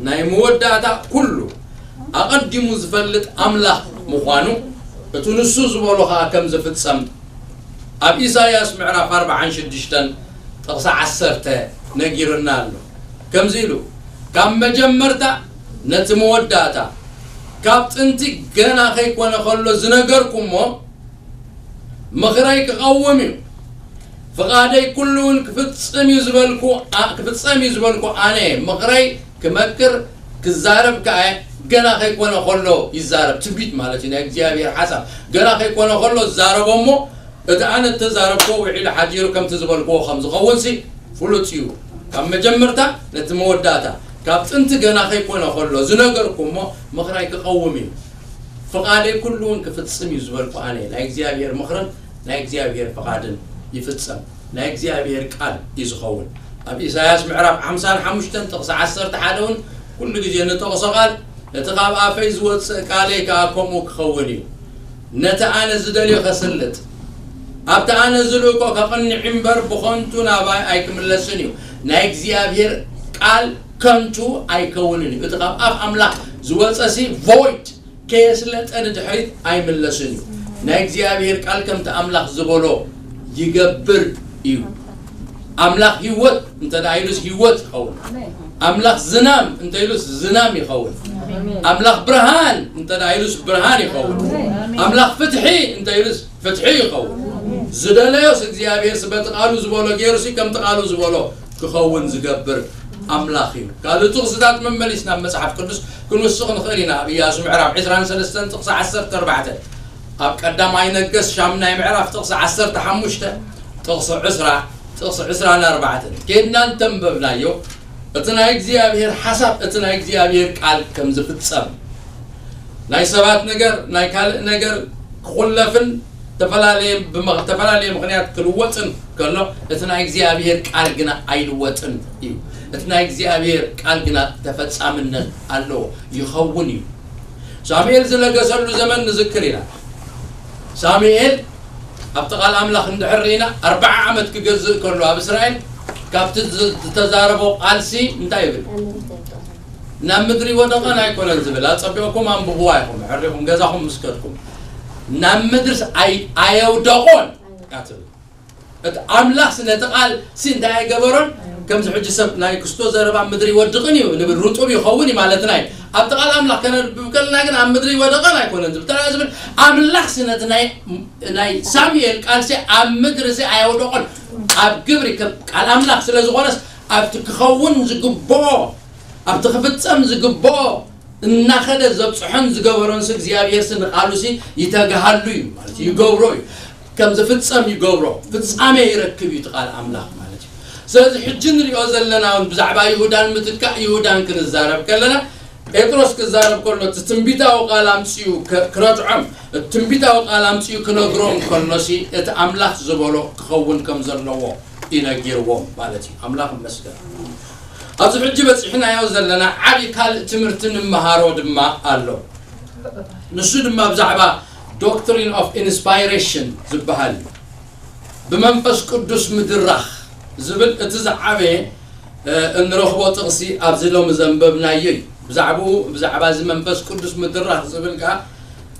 ናይ መወዳእታ ኩሉ ኣቐዲሙ ዝፈልጥ ኣምላኽ ምዃኑ፣ እቲ ንሱ ዝበሎ ኸኣ ከም ዝፍጸም ኣብ ኢሳይያስ ምዕራፍ ኣርብዓን ሽዱሽተን ጥቕሲ ዓሰርተ ነጊሩና ኣሎ። ከምዚ ኢሉ፣ ካብ መጀመርታ ነቲ መወዳእታ፣ ካብ ጥንቲ ገና ከይኮነ ከሎ ዝነገርኩሞ፣ ምኽረይ ክቐውም እዩ፣ ፍቓደይ ኩሉ እውን ክፍጽም እዩ ዝበልኩ፣ ኣ-፣ ክፍጸም እዩ ዝበልኩ ኣነ እየ። ምኽረይ ክመክር ክዛረብ ከኣ ገና ከይኮነ ከሎ ይዛረብ። ትንቢት ማለት እዩ፣ ናይ እግዚኣብሔር ሓሳብ። ገና ከይኮነ ከሎ ዝዛረቦ እሞ፣ እቲ ኣነ እተዛረብክዎ ውዒሉ ሓዲሩ ከምቲ ዝበልክዎ ከም ዝኸውንሲ ፍሉጥ እዩ። ካብ መጀመርታ ነቲ መወዳእታ፣ ካብ ጥንቲ ገና ከይኮነ ከሎ ዝነገርኩ እሞ፣ ምኽራይ ክቐውም እዩ። ፍቓደይ ኩሉ እውን ክፍጽም እዩ ዝበልኩ ኣነ። ናይ እግዚኣብሔር ምኽርን ናይ እግዚኣብሔር ፍቓድን ይፍጸም። ናይ እግዚኣብሔር ቃል እዩ ዝኸውን። ኣብ ኢሳይያስ ምዕራፍ ሓምሳን ሓሙሽተን ጥቕሲ ዓሰርተ ሓደ እውን ኩሉ ግዜ ንጠቕሶ ቃል፣ "እቲ ካብ ኣፈይ ዝወጽእ ቃለይ ከኣ ከምኡ ክኸውን እዩ። ነቲ ኣነ ዝደልዮ ከስልጥ፣ ኣብቲ ኣነ ዝልእኮ ከቕንዕ እምበር ብኸንቱ ናባይ ኣይክምለስን እዩ።" ናይ እግዚኣብሔር ቃል ከንቱ ኣይከውንን እዩ። እቲ ካብ ኣፍ ኣምላኽ ዝወጸሲ ቮይድ ከየስለጠ ንድሕሪት ኣይምለስን እዩ። ናይ እግዚኣብሔር ቃል ከምቲ ኣምላኽ ዝበሎ ይገብር እዩ። ኣምላኽ ህይወት እንተ ደኣ ኢሉስ ህይወት ይኸውን። ኣምላኽ ዝናም እንተ ኢሉስ ዝናም ይኸውን። ኣምላኽ ብርሃን እንተ ደኣ ኢሉስ ብርሃን ይኸውን። ኣምላኽ ፍትሒ እንተ ኢሉስ ፍትሒ ይኸውን። ዝደለዮስ እግዚኣብሔርስ በቲ ቃሉ ዝበሎ ገይሩሲ ከምቲ ቃሉ ዝበሎ ክኸውን ዝገብር ኣምላኽ እዩ። ካልእ ጥቕስታት መመሊስና ኣብ መጽሓፍ ቅዱስ ክንውስኽ ንኽእል ኢና። ኣብ ኢያሱ ምዕራፍ ዕስራን ሰለስተን ጥቕሲ ዓሰርተ ኣርባዕተ፣ ኣብ ቀዳማይ ነገስት ሻምናይ ምዕራፍ ጥቕሲ ዓሰርተ ሓሙሽተ፣ ጥቕሲ ዕስራ፣ ጥቕሲ ዕስራን ኣርባዕተን ኬድና እንተንበብናዮ፣ እቲ ናይ እግዚኣብሔር ሓሳብ፣ እቲ ናይ እግዚኣብሔር ቃል ከም ዝፍጸም፣ ናይ ሰባት ነገር፣ ናይ ካልእ ነገር ክኹለፍን ዝተፈላለየ፣ ብመ-፣ ዝተፈላለየ ምኽንያት ክልወጥን ከሎ፣ እቲ ናይ እግዚኣብሔር ቃል ግና ኣይልወጥን እዩ። እቲ ናይ እግዚኣብሔር ቃል ግና ተፈጻምነት ኣለዎ፣ ይኸውን እዩ። ሳሙኤል ዝነገሰሉ ዘመን ንዝክር ኢና። ሳሙኤል ኣብቲ ቃል ኣምላኽ እንድሕር ርኢና፣ ኣርብዓ ዓመት ክገዝእ ከሎ ኣብ እስራኤል፣ ካብቲ ዝ-፣ ዝተዛረቦ ቃልሲ እንታይ ይብል? ናብ ምድሪ ወደቐን ኣይኮነን ዝብል፣ ኣጸቢቕኩም ኣንብብዋ ኢኹም፣ ሕሪኹም ገዛኹም ምስ ከድኩም። ናብ ምድርስ ኣይ-፣ ኣየውደቖን። እያ ትብል። እቲ ኣምላኽ ስለ እቲ ቃል ሲ እንታይ ኣይገበሮን? ከምዚ ሕጂ ሰብ ናይ ክስቶ ዘረባ ምድሪ ይወድቕን እዩ ንብል፣ ርጡብ ይኸውን እዩ ማለትና እዩ። ኣብቲ ቃል ኣምላኽ ከነንብብ ከለና ግን ኣብ ምድሪ ይወደቐን ኣይኮነን ዝብል። ተራ ዝብል ኣምላኽ ሲ ነቲ ናይ ናይ ሳሙኤል ቃል ሲ ኣብ ምድሪ ሲ ኣየውደቐን፣ ኣብ ግብሪ ከም ቃል ኣምላኽ ስለ ዝኾነስ ኣብቲ ክኸውን ዝግብኦ ኣብቲ ክፍጸም ዝግብኦ እናኸደ ዘብጽሖን ዝገበሮን ሲ እግዚኣብሔር ሲ ንቃሉ ሲ ይተግሃሉ እዩ ማለት እዩ፣ ይገብሮ እዩ። ከም ዝፍጸም ይገብሮ፣ ፍጻሜ ይረክብ እዩ እቲ ቃል ኣምላኽ ማለት እዩ። ስለዚ ሕጂ ንሪኦ ዘለና እውን ብዛዕባ ይሁዳን ምትካእ ይሁዳን ክንዛረብ ከለና ጴጥሮስ ክዛረብ ከሎ እቲ ትንቢታዊ ቃል ኣምፅኡ ከ- ክረትዖም እቲ ትንቢታዊ ቃል ኣምፅኡ ክነግሮም ከሎሲ እቲ ኣምላኽ ዝበሎ ክኸውን ከም ዘለዎ ይነጊርዎም ማለት እዩ። ኣምላኽ ይመስገን። ኣብዚ ሕጂ በፂሕናዮ ዘለና ዓብዪ ካልእ ትምህርቲ ንምሃሮ ድማ ኣሎ። ንሱ ድማ ብዛዕባ doctrine of inspiration ዝበሃል እዩ። ብመንፈስ ቅዱስ ምድራኽ ዝብል እቲ ዝዓበየ እ፣ እንረኽቦ ጥቕሲ ኣብዚ ሎሚ ዘንበብናዮ እዩ። ብዛዕባኡ ብዛዕባ እዚ መንፈስ ቅዱስ ምድራኽ ዝብል ከዓ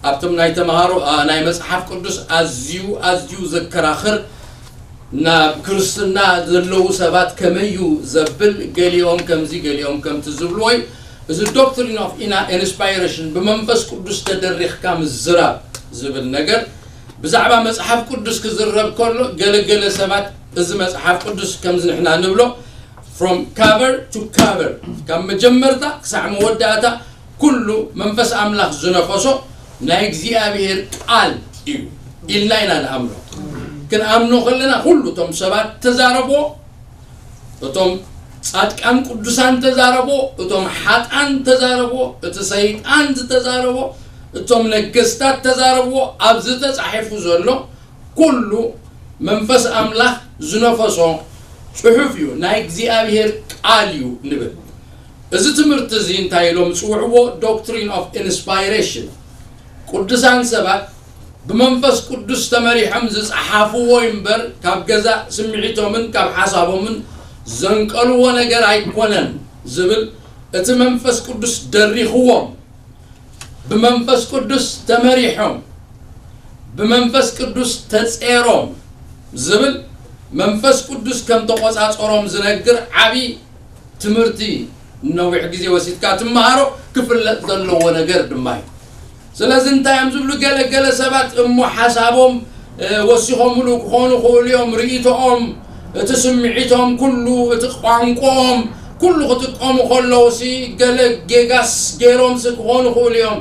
ኣብቶም ናይ ተምሃሮ ኣ፣ ናይ መፅሓፍ ቅዱስ ኣዝዩ ኣዝዩ ዘከራኽር ናብ ክርስትና ዘለዉ ሰባት ከመይ እዩ ዘብል ገሊኦም ከምዚ ገሊኦም ከምቲ ዝብልዎ እዩ። እዚ doctrine of inspiration ብመንፈስ ቅዱስ ተደሪኽካ ምዝራብ ዝብል ነገር ብዛዕባ መጽሓፍ ቅዱስ ክዝረብ ከሎ ገለገለ ሰባት እዚ መጽሓፍ ቅዱስ ከምዚ ንሕና ንብሎ from cover to cover ካብ መጀመርታ ክሳዕ መወዳእታ ኩሉ መንፈስ ኣምላኽ ዝነፈሶ ናይ እግዚኣብሔር ቃል እዩ ኢልና ኢና ንኣምኖ። ክንኣምኖ ከለና ኩሉ እቶም ሰባት ተዛረብዎ እቶም ጻድቃን ቅዱሳን ተዛረቦ፣ እቶም ሓጣን ተዛረቦ፣ እቲ ሰይጣን ዝተዛረቦ፣ እቶም ነገስታት ተዛረብዎ፣ ኣብዚ ተጻሒፉ ዘሎ ኩሉ መንፈስ ኣምላኽ ዝነፈሶ ጽሑፍ እዩ፣ ናይ እግዚኣብሔር ቃል እዩ ንብል። እዚ ትምህርቲ እዚ እንታይ ኢሎም ዝጽውዕዎ? Doctrine of Inspiration። ቅዱሳን ሰባት ብመንፈስ ቅዱስ ተመሪሖም ዝጸሓፍዎ እምበር ካብ ገዛእ ስምዒቶምን ካብ ሓሳቦምን ዘንቀልዎ ነገር ኣይኮነን ዝብል እቲ መንፈስ ቅዱስ ደሪኽዎም ብመንፈስ ቅዱስ ተመሪሖም ብመንፈስ ቅዱስ ተጸይሮም ዝብል መንፈስ ቅዱስ ከም ተቆጻጸሮም ዝነግር ዓቢ ትምህርቲ ነዊሕ ግዜ ወሲድካ ትመሃሮ ክፍለጥ ዘለዎ ነገር ድማ እዩ። ስለዚ እንታይ እዮም ዝብሉ ገለ ገለ ሰባት እሞ ሓሳቦም ወሲኾምሉ ክኾኑ ክእሉ እዮም። ርእይቶኦም፣ እቲ ስምዒቶም፣ ኩሉ እቲ ቋንቋኦም ኩሉ ክጥቀሙ ከለዉ ሲ ገለ ጌጋስ ገይሮም ሲ ክኾኑ ክእሉ እዮም።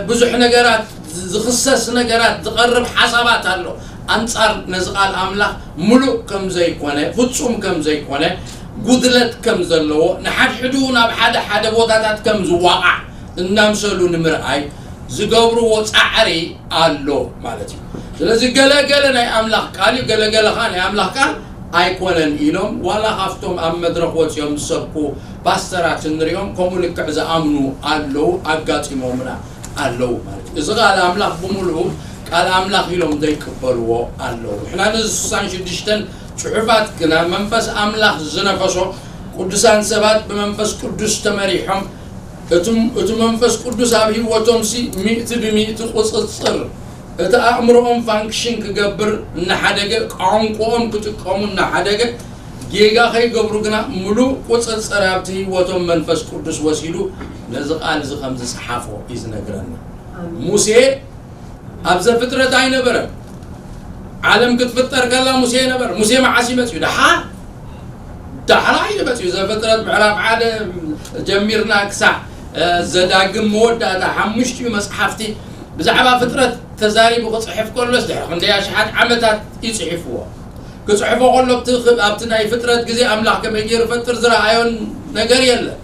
ብዙሕ ነገራት ዝኽሰስ ነገራት ዝቐርብ ሓሳባት ኣሎ። ኣንጻር ነዚ ቃል ኣምላኽ ምሉእ ከም ዘይኮነ፣ ፍጹም ከም ዘይኮነ፣ ጉድለት ከም ዘለዎ፣ ንሓድሕዱ ናብ ሓደ ሓደ ቦታታት ከም ዝዋቓዕ እናምሰሉ ንምርኣይ ዝገብርዎ ጻዕሪ ኣሎ ማለት እዩ። ስለዚ ገለ ገለ ናይ ኣምላኽ ቃል እዩ፣ ገለ ገለ ኸዓ ናይ ኣምላኽ ቃል ኣይኮነን ኢሎም ዋላ ካብቶም ኣብ መድረኽ ወፂኦም ዝሰብኩ ፓስተራት እንሪኦም ከምኡ ልክዕ ዝኣምኑ ኣለዉ፣ ኣጋጢሞምና ኣለዉ ማለት እዩ። እዚ ቃል ኣምላኽ ብምሉኡ ቃል ኣምላኽ ኢሎም ዘይቅበልዎ ኣለዉ። ንሕና ነዚ ስሳን ሽዱሽተን ጽሑፋት ግና መንፈስ ኣምላኽ ዝነፈሶ ቅዱሳን ሰባት ብመንፈስ ቅዱስ ተመሪሖም እቲ መንፈስ ቅዱስ ኣብ ህይወቶም ሲ ሚእቲ ብሚእቲ ቁፅፅር እቲ ኣእምሮኦም ፋንክሽን ክገብር እናሓደገ ቋንቋኦም ክጥቀሙ እናሓደገ ጌጋ ከይገብሩ ግና ምሉእ ቁፅፅር ኣብቲ ህይወቶም መንፈስ ቅዱስ ወሲዱ ነዚ ቃል እዚ ከም ዝፀሓፎ እዩ ዝነግረና። ሙሴ ኣብ ዘፍጥረት ኣይነበረን። ዓለም ክትፍጠር ከላ ሙሴ ነበረ። ሙሴ መዓስ እዩ መፅዩ? ደሓር ዳሕራይ እዩ መፅዩ። ዘፍጥረት ምዕራፍ ሓደ ጀሚርና ክሳዕ ዘዳግም መወዳእታ ሓሙሽቲኡ መፅሓፍቲ ብዛዕባ ፍጥረት ተዛሪቡ ክፅሕፍ ከሎስ ድሕሪ ክንደይ ኣሽሓት ዓመታት እዩ ፅሒፍዎ። ክፅሕፎ ከሎ ኣብቲ ናይ ፍጥረት ግዜ ኣምላኽ ከመይ ገይሩ ፈጥር ዝረኣዮን ነገር የለን።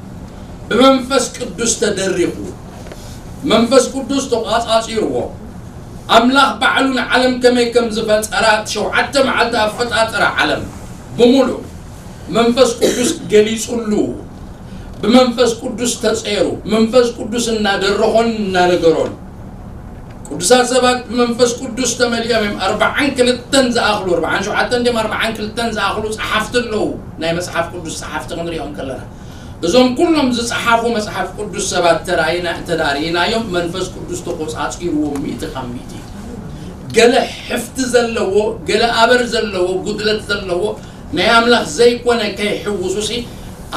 ብመንፈስ ቅዱስ ተደሪኹ መንፈስ ቅዱስ ተቋጻጺርዎ ኣምላኽ ባዕሉ ንዓለም ከመይ ከም ዝፈጠራ ሸውዓተ መዓልቲ ኣፈጣጥራ ዓለም ብምሉእ መንፈስ ቅዱስ ገሊጹሉ ብመንፈስ ቅዱስ ተጸይሩ መንፈስ ቅዱስ እናደረኾን እናነገሮን ቅዱሳት ሰባት ብመንፈስ ቅዱስ ተመሊኦም እዮም። ኣርባዓን ክልተን ዝኣኽሉ ኣርባዓን ሸውዓተን ድም ኣርባዓን ክልተን ዝኣኽሉ ጸሓፍቲ ኣለዉ። ናይ መጽሓፍ ቅዱስ ጸሓፍቲ ክንሪኦም ከለና እዞም ኩሎም ዝጸሓፉ መጽሓፍ ቅዱስ ሰባት ተራእና እንተ ርእናዮም መንፈስ ቅዱስ ተቆጻጺርዎም ሚእቲ ካብ ሚእቲ። ገለ ሕፍቲ ዘለዎ፣ ገለ ኣበር ዘለዎ፣ ጉድለት ዘለዎ ናይ ኣምላኽ ዘይኮነ ከይሕውሱሲ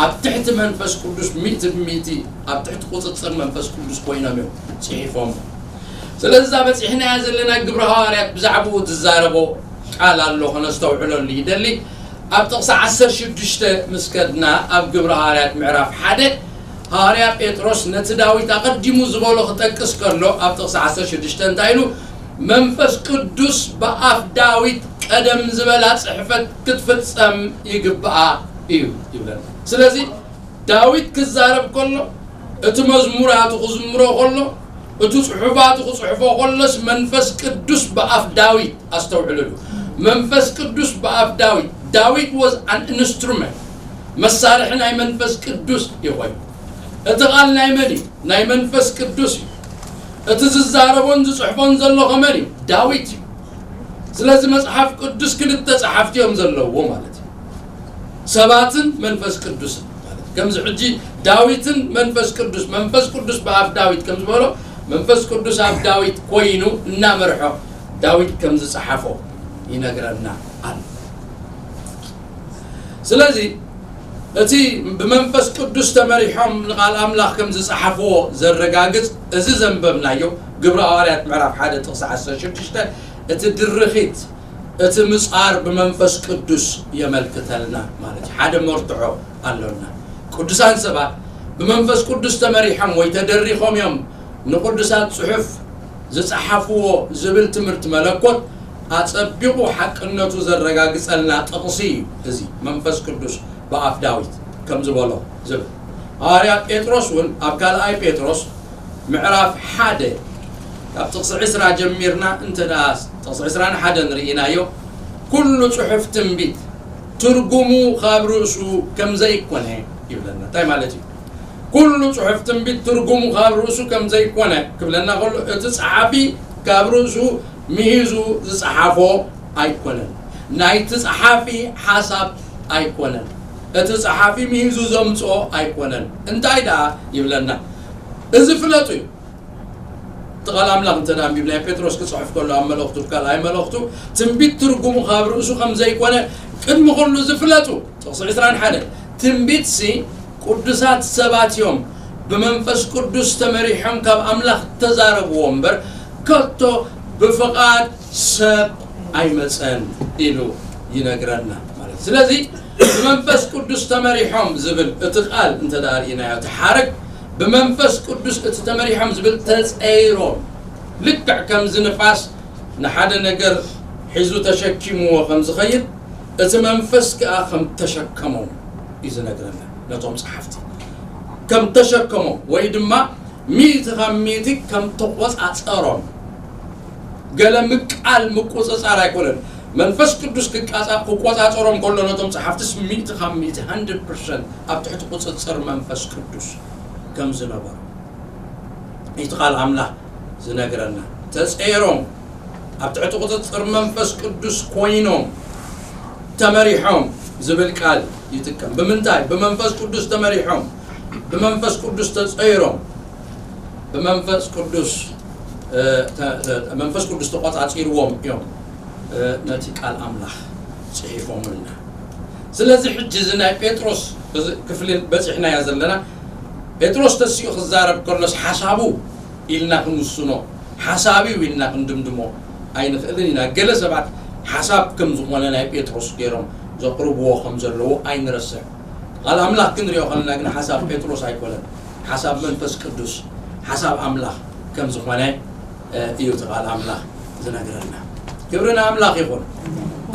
ኣብ ትሕቲ መንፈስ ቅዱስ ሚእቲ ብሚእቲ ኣብ ትሕቲ ቁፅፅር መንፈስ ቅዱስ ኮይኖም እዮም ፅሒፎም። ስለዚ እዛ በፂሕናያ ዘለና ግብሪ ሃዋርያት ብዛዕባኡ ዝዛረቦ ቃል ኣሎ፣ ከነስተውዕለሉ ይደሊ። ኣብ ጥቕሲ ዓሰርተ ሽዱሽተ ምስ ከድና ኣብ ግብሪ ሃዋርያት ምዕራፍ ሓደ ሃዋርያ ጴጥሮስ ነቲ ዳዊት ኣቐዲሙ ዝበሎ ክጠቅስ ከሎ ኣብ ጥቕሲ ዓሰርተ ሽዱሽተ እንታይ ኢሉ? መንፈስ ቅዱስ ብኣፍ ዳዊት ቀደም ዝበላ ጽሕፈት ክትፍጸም ይግብኣ እዩ ይብለና። ስለዚ ዳዊት ክዛረብ ከሎ እቲ መዝሙራቱ ክዝምሮ ከሎ እቲ ጽሑፋቱ ክጽሕፎ ከሎስ መንፈስ ቅዱስ ብኣፍ ዳዊት ኣስተውዕልሉ። መንፈስ ቅዱስ ብኣፍ ዳዊት፣ ዳዊት was an instrument፣ መሳርሒ ናይ መንፈስ ቅዱስ እዩ ኮይኑ። እቲ ቃል ናይ መን እዩ? ናይ መንፈስ ቅዱስ እዩ። እቲ ዝዛረቦን ዝጽሕፎን ዘሎ ከመን እዩ? ዳዊት እዩ። ስለዚ መጽሓፍ ቅዱስ ክልተ ጸሓፍቲ እዮም ዘለዎ ማለት እዩ። ሰባትን መንፈስ ቅዱስን ማለት ከምዚ ሕጂ ዳዊትን መንፈስ ቅዱስ፣ መንፈስ ቅዱስ ብኣፍ ዳዊት ከም ዝበሎ መንፈስ ቅዱስ ኣብ ዳዊት ኮይኑ እናመርሖ ዳዊት ከም ዝጸሓፎ ይነግረና ኣሎ። ስለዚ እቲ ብመንፈስ ቅዱስ ተመሪሖም ንቓል ኣምላኽ ከም ዝጸሓፍዎ ዘረጋግጽ እዚ ዘንበብናዮ ግብሪ ሃዋርያት ምዕራፍ ሓደ ጥቕሲ ዓሰርተ ሽዱሽተ እቲ ድርኺት እቲ ምጻር ብመንፈስ ቅዱስ የመልክተልና ማለት እዩ። ሓደ መርትዖ ኣሎና። ቅዱሳን ሰባት ብመንፈስ ቅዱስ ተመሪሖም ወይ ተደሪኾም እዮም ንቅዱሳት ጽሑፍ ዝጸሓፍዎ ዝብል ትምህርቲ መለኮት ኣጸቢቑ ሓቅነቱ ዘረጋግጸልና ጥቕሲ እዩ። እዚ መንፈስ ቅዱስ ብኣፍ ዳዊት ከም ዝበሎ ዝብል ሃዋርያ ጴጥሮስ እውን ኣብ ካልኣይ ጴጥሮስ ምዕራፍ ሓደ ካብ ጥቕሲ ዕስራ ጀሚርና እንተ ደኣ ጥቕሲ ዕስራን ሓደን ርኢናዮ፣ ኩሉ ጽሑፍ ትንቢት ትርጉሙ ካብ ርእሱ ከም ዘይኮነ ይብለና። እንታይ ማለት እዩ? ኩሉ ጽሑፍ ትንቢት ትርጉሙ ካብ ርእሱ ከም ዘይኮነ ክብለና ከሎ እቲ ጸሓፊ ካብ ርእሱ ምሂዙ ዝጸሓፎ ኣይኮነን። ናይቲ ጸሓፊ ሓሳብ ኣይኮነን። እቲ ጸሓፊ ምሂዙ ዘምጽኦ ኣይኮነን። እንታይ ደኣ ይብለና? እዚ ፍለጡ እዩ። እቲ ቃል ኣምላኽ እንተ ደኣ ኣንቢብናዮ ጴጥሮስ ክጽሕፍ ከሎ ኣብ መልእኽቱ፣ ካልኣይ መልእኽቱ ትንቢት ትርጉሙ ካብ ርእሱ ከም ዘይኮነ ቅድሚ ኩሉ ዝፍለጡ ጥቕሲ ዕስራን ሓደን ትንቢትሲ ቅዱሳት ሰባት እዮም ብመንፈስ ቅዱስ ተመሪሖም ካብ ኣምላኽ እተዛረብዎ እምበር ከቶ ብፍቓድ ሰብ ኣይመጸን ኢሉ ይነግረና ማለት እዩ። ስለዚ ብመንፈስ ቅዱስ ተመሪሖም ዝብል እቲ ቃል እንተ ደኣ ርኢናዮ እቲ ሓረግ ብመንፈስ ቅዱስ እቲ ተመሪሖም ዝብል ተጸይሮም ልክዕ ከምዚ ንፋስ ንሓደ ነገር ሒዙ ተሸኪምዎ ከም ዝኸይድ እቲ መንፈስ ከኣ ከም ተሸከሞም እዩ ዝነግረና። ነቶም ጸሓፍቲ ከም ተሸከሞም ወይ ድማ ሚእቲ ካብ ሚእቲ ከም ተቖጻጸሮም ገለ ምቃል ምቁጽጻር ኣይኮነን። መንፈስ ቅዱስ ክቃጻ- ክቆጻጸሮም ከሎ ነቶም ጸሓፍትስ ሚእቲ ካብ ሚእቲ፣ hundred percent ኣብ ትሕቲ ቁጽጽር መንፈስ ቅዱስ ከም ዝነበሩ እቲ ቃል ኣምላኽ ዝነግረና። ተጸይሮም ኣብ ትሕቲ ቁጽጽር መንፈስ ቅዱስ ኮይኖም ተመሪሖም ዝብል ቃል ይጥቀም። ብምንታይ? ብመንፈስ ቅዱስ ተመሪሖም፣ ብመንፈስ ቅዱስ ተጸይሮም፣ ብመንፈስ ቅዱስ እ፣ ተ- ተ- መንፈስ ቅዱስ ተቆጻጺርዎም እዮም እ፣ ነቲ ቃል ኣምላኽ ጽሒፎምልና። ስለዚ ሕጂ እዚ ናይ ጴጥሮስ እዚ ክፍሊ በጺሕናያ ዘለና ጴጥሮስ ተሲኡ ክዛረብ ከሎስ ሓሳቡ ኢልና ክንውስኖ ሓሳብ እዩ ኢልና ክንድምድሞ ኣይንኽእልን ኢና። ገለ ሰባት ሓሳብ ከም ዝኾነ ናይ ጴጥሮስ ገይሮም ዘቕርብዎ ከም ዘለዉ ኣይንረስዕ። ቃል ኣምላኽ ክንሪኦ ከለና ግን ሓሳብ ጴጥሮስ ኣይኮነን፣ ሓሳብ መንፈስ ቅዱስ ሓሳብ ኣምላኽ ከም ዝኾነ እዩ እቲ ቃል ኣምላኽ ዝነግረና። ክብሪ ንኣምላኽ ይኹን።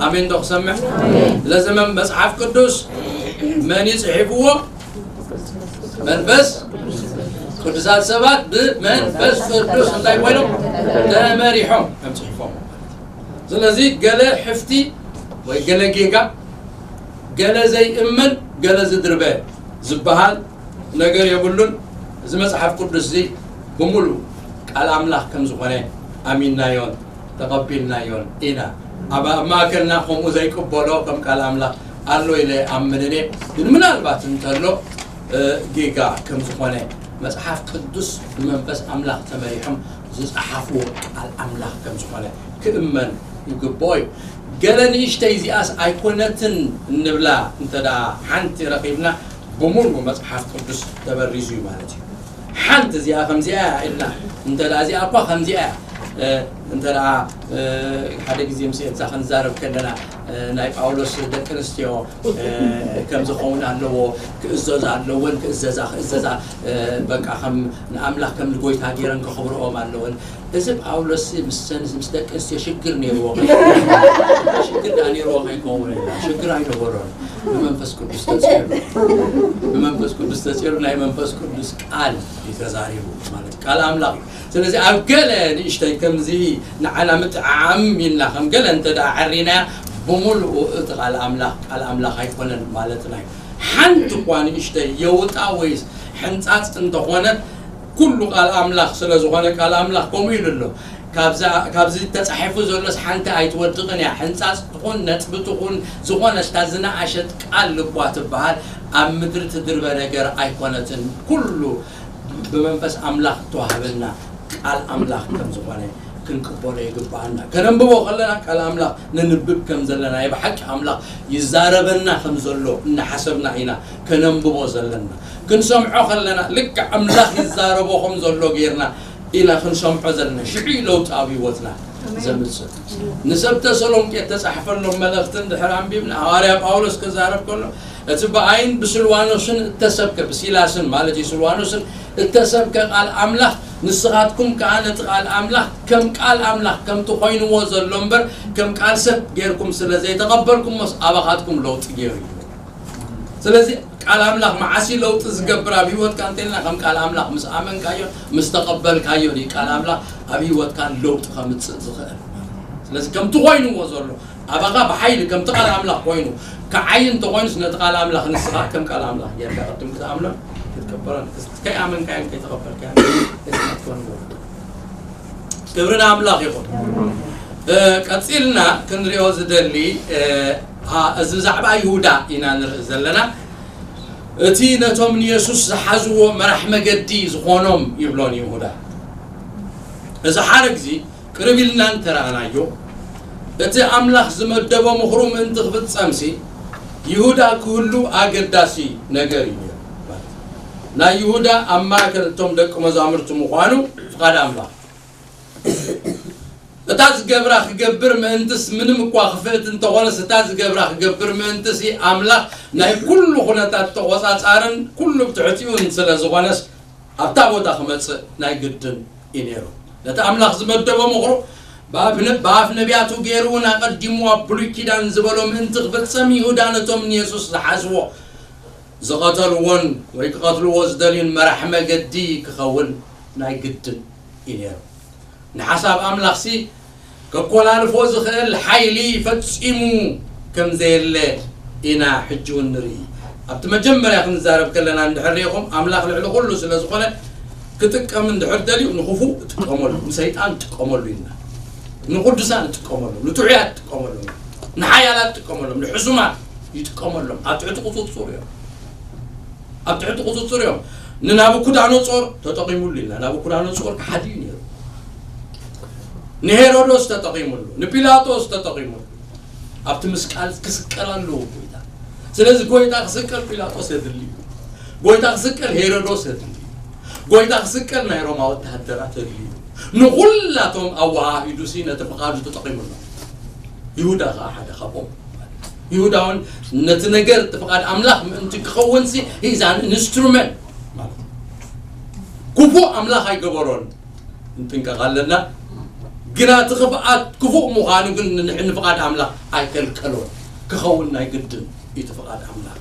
ኣሜን ዶ ክሰምዕ? ስለዚ መን መጽሓፍ ቅዱስ መን እዩ ጽሒፍዎ? መንፈስ ቅዱሳት ሰባት ብመንፈስ ቅዱስ እንታይ ኮይኖም ተመሪሖም ከም ጽሒፎም። ስለዚ ገለ ሕፍቲ ወይ ገለ ጌጋ፣ ገለ ዘይእመን፣ ገለ ዝድርበ ዝበሃል ነገር የብሉን። እዚ መጽሓፍ ቅዱስ እዚ ብምሉእ ቃል ኣምላኽ ከም ዝኾነ ኣሚንናዮን ተቐቢልናዮን ኢና። ኣብ ኣብ ማእከልና ከምኡ ዘይቅበሎ ከም ቃል ኣምላኽ ኣሎ ኢለ ኣምንን እየ። ግን ምናልባት እንተሎ እ፣ ጌጋ ከም ዝኾነ መጽሓፍ ቅዱስ ብመንፈስ ኣምላኽ ተመሪሖም ዝጸሓፍዎ ቃል ኣምላኽ ከም ዝኾነ ክእመን ይግብኦ እዩ። ገለ ንእሽተይ እዚኣስ ኣይኮነትን እንብላ እንተ ደኣ ሓንቲ ረኺብና፣ ብምሉኡ መጽሓፍ ቅዱስ ተበሪዙ እዩ ማለት እዩ። ሓንቲ እዚኣ ከምዚኣ እያ ኢልና፣ እንተ ደኣ እዚኣ እኳ ከምዚኣ እያ፣ እ፣ እንተ ደኣ፣ እ፣ ሓደ ግዜ ምስ ኤልሳ ክንዛረብ ከለና፣ እ፣ ናይ ጳውሎስ ደቂ ኣንስትዮ፣ እ፣ ከም ዝኸውን ኣለዎ፣ ክእዘዛ ኣለወን፣ ክእዘዛ፣ ክእዘዛ፣ እ፣ በቃ ከም ንኣምላኽ ከም ንጎይታ ገይረን ከኽብርኦም ኣለወን። እዚ ጳውሎስ ምስ፣ ምስ ደቂ ኣንስትዮ ሽግር ነይርዎ ከይከውን፣ ሽግር ደኣ ነይርዎ ከይከውን፣ ሽግር ኣይነበሮን። ብመንፈስ ቅዱስ ተጸይሩ፣ ብመንፈስ ቅዱስ ተጸይሩ፣ ናይ መንፈስ ቅዱስ ቃል እዩ ተዛሪቡ ማለት እዩ፣ ቃል ኣምላኽ እዩ። ስለዚ ኣብ ገለ ንእሽተይ ከምዚ ንዓና ምጥዓም ኢልና ከም ገለ እንተ ደኣ ዓሪናያ፣ ብምሉኡ እቲ ቃል ኣምላኽ ቃል ኣምላኽ ኣይኮነን ማለትና እዩ። ሓንቲ እኳ ንእሽተይ የውጣ ወይስ ሕንጻጽ እንተኾነት፣ ኩሉ ቃል ኣምላኽ ስለ ዝኾነ፣ ቃል ኣምላኽ ከምኡ ኢሉ ኣሎ። ካብዛ፣ ካብዚ ተጻሒፉ ዘሎስ ሓንቲ ኣይትወድቕን እያ። ሕንጻጽ ትኹን፣ ነጥቢ ትኹን፣ ዝኾነች እታ ዝነኣሸት ቃል ልቧ ትበሃል፣ ኣብ ምድሪ ትድርበ ነገር ኣይኮነትን። ኩሉ ብመንፈስ ኣምላኽ እተዋህበና ቃል ኣምላኽ ከም ዝኾነ ክንቅበሎ ይግብኣና። ከነንብቦ ከለና ቃል ኣምላኽ ነንብብ ከም ዘለና፣ ናይ ብሓቂ ኣምላኽ ይዛረበና ከም ዘሎ እናሓሰብና ኢና ከነንብቦ ዘለና። ክንሰምዖ ከለና ልክዕ ኣምላኽ ይዛረቦ ከም ዘሎ ጌርና ኢና ክንሰምዖ ዘለና። ሽዑ እዩ ለውጢ ኣብ ህይወትና ኣሜን። ዘምጽእ። ንሰብ ተሰሎንቄ እተጻሕፈሎም መልእኽቲ እንድሕር ኣንቢብና፣ ሃዋርያ ጳውሎስ ክዛረብ ከሎ፣ እቲ ብኣይን ብስልዋኖስን እተሰብከ፣ ብሲላስን ማለት እዩ፣ ስልዋኖስን እተሰብከ ቃል ኣምላኽ፣ ንስኻትኩም ከኣ ነቲ ቃል ኣምላኽ ከም ቃል ኣምላኽ ከምቲ ኮይንዎ ዘሎ እምበር፣ ከም ቃል ሰብ ጌርኩም ስለ ዘይተቐበልኩሞስ፣ ኣባኻትኩም ለውጢ ገይሩ እዩ። ስለዚ ቃል ኣምላኽ መዓስ እዩ ለውጢ ዝገብር ኣብ ህይወትካ እንተልና፣ ከም ቃል ኣምላኽ ምስ ኣመንካዮ፣ ምስ ተቐበልካዮ እዩ ቃል ኣምላኽ ኣብ ህይወትካ ለውጢ ከምጽእ ዝኽእል። ስለዚ ከምቲ ኮይንዎ ዘሎ ኣባኻ ብሓይሊ ከምቲ ቃል ኣምላኽ ኮይኑ ክዓይ እንተኾይኑስ፣ ነቲ ቃል ኣምላኽ ንስኻ ከም ቃል ኣምላኽ ጌርካ ቅድም ክትኣምኖን ክትቅበሎን፣ ከይኣመንካዮን ከይተቐበልካዮን ክትኮን ክብሪ ንኣምላኽ ይኹን። እ፣ ቀጺልና ክንሪኦ ዝደሊ፣ እ፣ አ፣ እዚ ብዛዕባ ይሁዳ ኢና ንርኢ ዘለና። እቲ ነቶም ንየሱስ ዝሓዝዎ መራሕ መገዲ ዝኾኖም ይብሎን ይሁዳ። እዚ ሓረግ እዚ ቅርብ ኢልና እንተረኣናዮ፣ እቲ ኣምላኽ ዝመደቦ ምኽሩ ምእንቲ ክፍጸምሲ፣ ይሁዳ ክህሉ ኣገዳሲ ነገር እዩ ነይሩ። ናይ ይሁዳ ኣብ ማእከል እቶም ደቂ መዛሙርቲ ምዃኑ ፍቓድ ኣምላኽ። እታ ዝገብራ ክገብር ምእንትስ፣ ምንም እኳ ክፍእት እንተኾነስ፣ እታ ዝገብራ ክገብር ምእንትሲ ኣምላኽ ናይ ኩሉ ኩነታት ተቖጻጻርን ኩሉ ብትሕቲኡን ስለ ዝኾነስ፣ ኣብታ ቦታ ክመጽእ ናይ ግድን እዩ ነይሩ። ነቲ ኣምላኽ ዝመደቦ ምኽሩ ብኣፍ ነ-፣ ብኣፍ ነቢያቱ ገይሩ እውን ኣቐዲሙ ኣብ ብሉይ ኪዳን ዝበሎ ምእንቲ ክፍጸም፣ ይሁዳ ነቶም ንየሱስ ዝሓዝዎ፣ ዝቐተልዎን ወይ ክቐትልዎ ዝደልዩን መራሕ መገዲ ክኸውን ናይ ግድን እዩ ነይሩ። ንሓሳብ ኣምላኽሲ ከኮላልፎ ዝኽእል ሓይሊ ፈጺሙ ከም ዘየለ ኢና ሕጂ እውን ንርኢ። ኣብቲ መጀመርያ ክንዛረብ ከለና እንድሕር ርኢኹም፣ ኣምላኽ ልዕሊ ኩሉ ስለ ዝኾነ፣ ክጥቀም እንድሕር ደልዩ ንኽፉእ ጥቀመሉ፣ ንሰይጣን ጥቀመሉ ኢልና፣ ንቅዱሳን ጥቀመሉ፣ ንጥዑያት ጥቀመሉ፣ ንሓያላት ጥቀመሎም፣ ንሕሱማት ይጥቀመሎም። ኣብ ትሕቲ ቁጽጽር እዮም። ኣብ ትሕቲ ቁጽጽር እዮም። ንናቡኩዳነጾር ተጠቒሙሉ ኢልና። ናቡኩዳነጾር ከሓዲ እዩ ነይሩ። ንሄሮዶስ ተጠቒሙሉ፣ ንጲላጦስ ተጠቒሙሉ። ኣብቲ ምስቃል ክስቀል ኣለዎ ጎይታ። ስለዚ ጎይታ ክስቀል ጲላጦስ የድሊ እዩ። ጎይታ ክስቀል ሄሮዶስ የድሊ እዩ። ጎይታ ክስቀል ናይ ሮማ ወተሃደራት የድሊ እዩ። ንኹላቶም ኣወሃሂዱሲ ነቲ ፍቓዱ ተጠቒሙሎም። ይሁዳ ኸዓ ሓደ ካብኦም። ይሁዳ እውን ነቲ ነገር እቲ ፍቓድ ኣምላኽ ምእንቲ ክኸውንሲ፣ he is an instrument ማለት እዩ። ክፉእ ኣምላኽ ኣይገበሮን፣ ክንጥንቀቕ ኣለና። ግና እቲ ክፍኣት ክፉእ ምዃኑ ግን ን-፣ ንፍቓድ ኣምላኽ ኣይከልከሎን። ክኸውን ናይ ግድን እዩ እቲ ፍቓድ ኣምላኽ።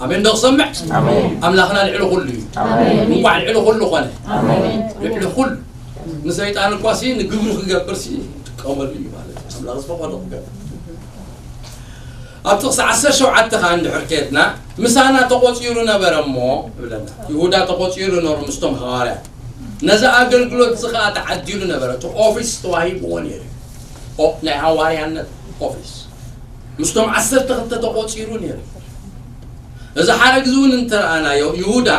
ኣሜን ዶ ክሰምዕ? ኣሜን። ኣምላኽና ልዕሊ ኩሉ እዩ። ኣሜን። እንኳዕ ልዕሊ ኩሉ ኾነ። ኣሜን። ልዕሊ ኩሉ። ንሰይጣን እኳ ሲ ንግብሩ ክገብር ሲ ይጥቀመሉ እዩ ማለት እዩ። ኣምላኽ ዝፈቐዶ ክገብር። ኣብ ጥቕሲ ዓሰርተ ሸውዓተ ኸዓ እንድሕር ከድና፣ ምሳና ተቖጺሩ ነበረ እሞ ይብለና። ይሁዳ ተቖጺሩ ነሩ ምስቶም ሃዋርያት። ነዚ ኣገልግሎት እዚ ኸዓ ተዓዲሉ ነበረ። እቲ ኦፊስ ተዋሂብዎ ነይሩ እዩ። ኦ-፣ ናይ ሃዋርያነት ኦፊስ። ምስቶም ዓሰርተ ክልተ ተቖጺሩ ነይሩ። እዚ ሓረግ እዚ እውን እንተረኣናዮ፣ ይሁዳ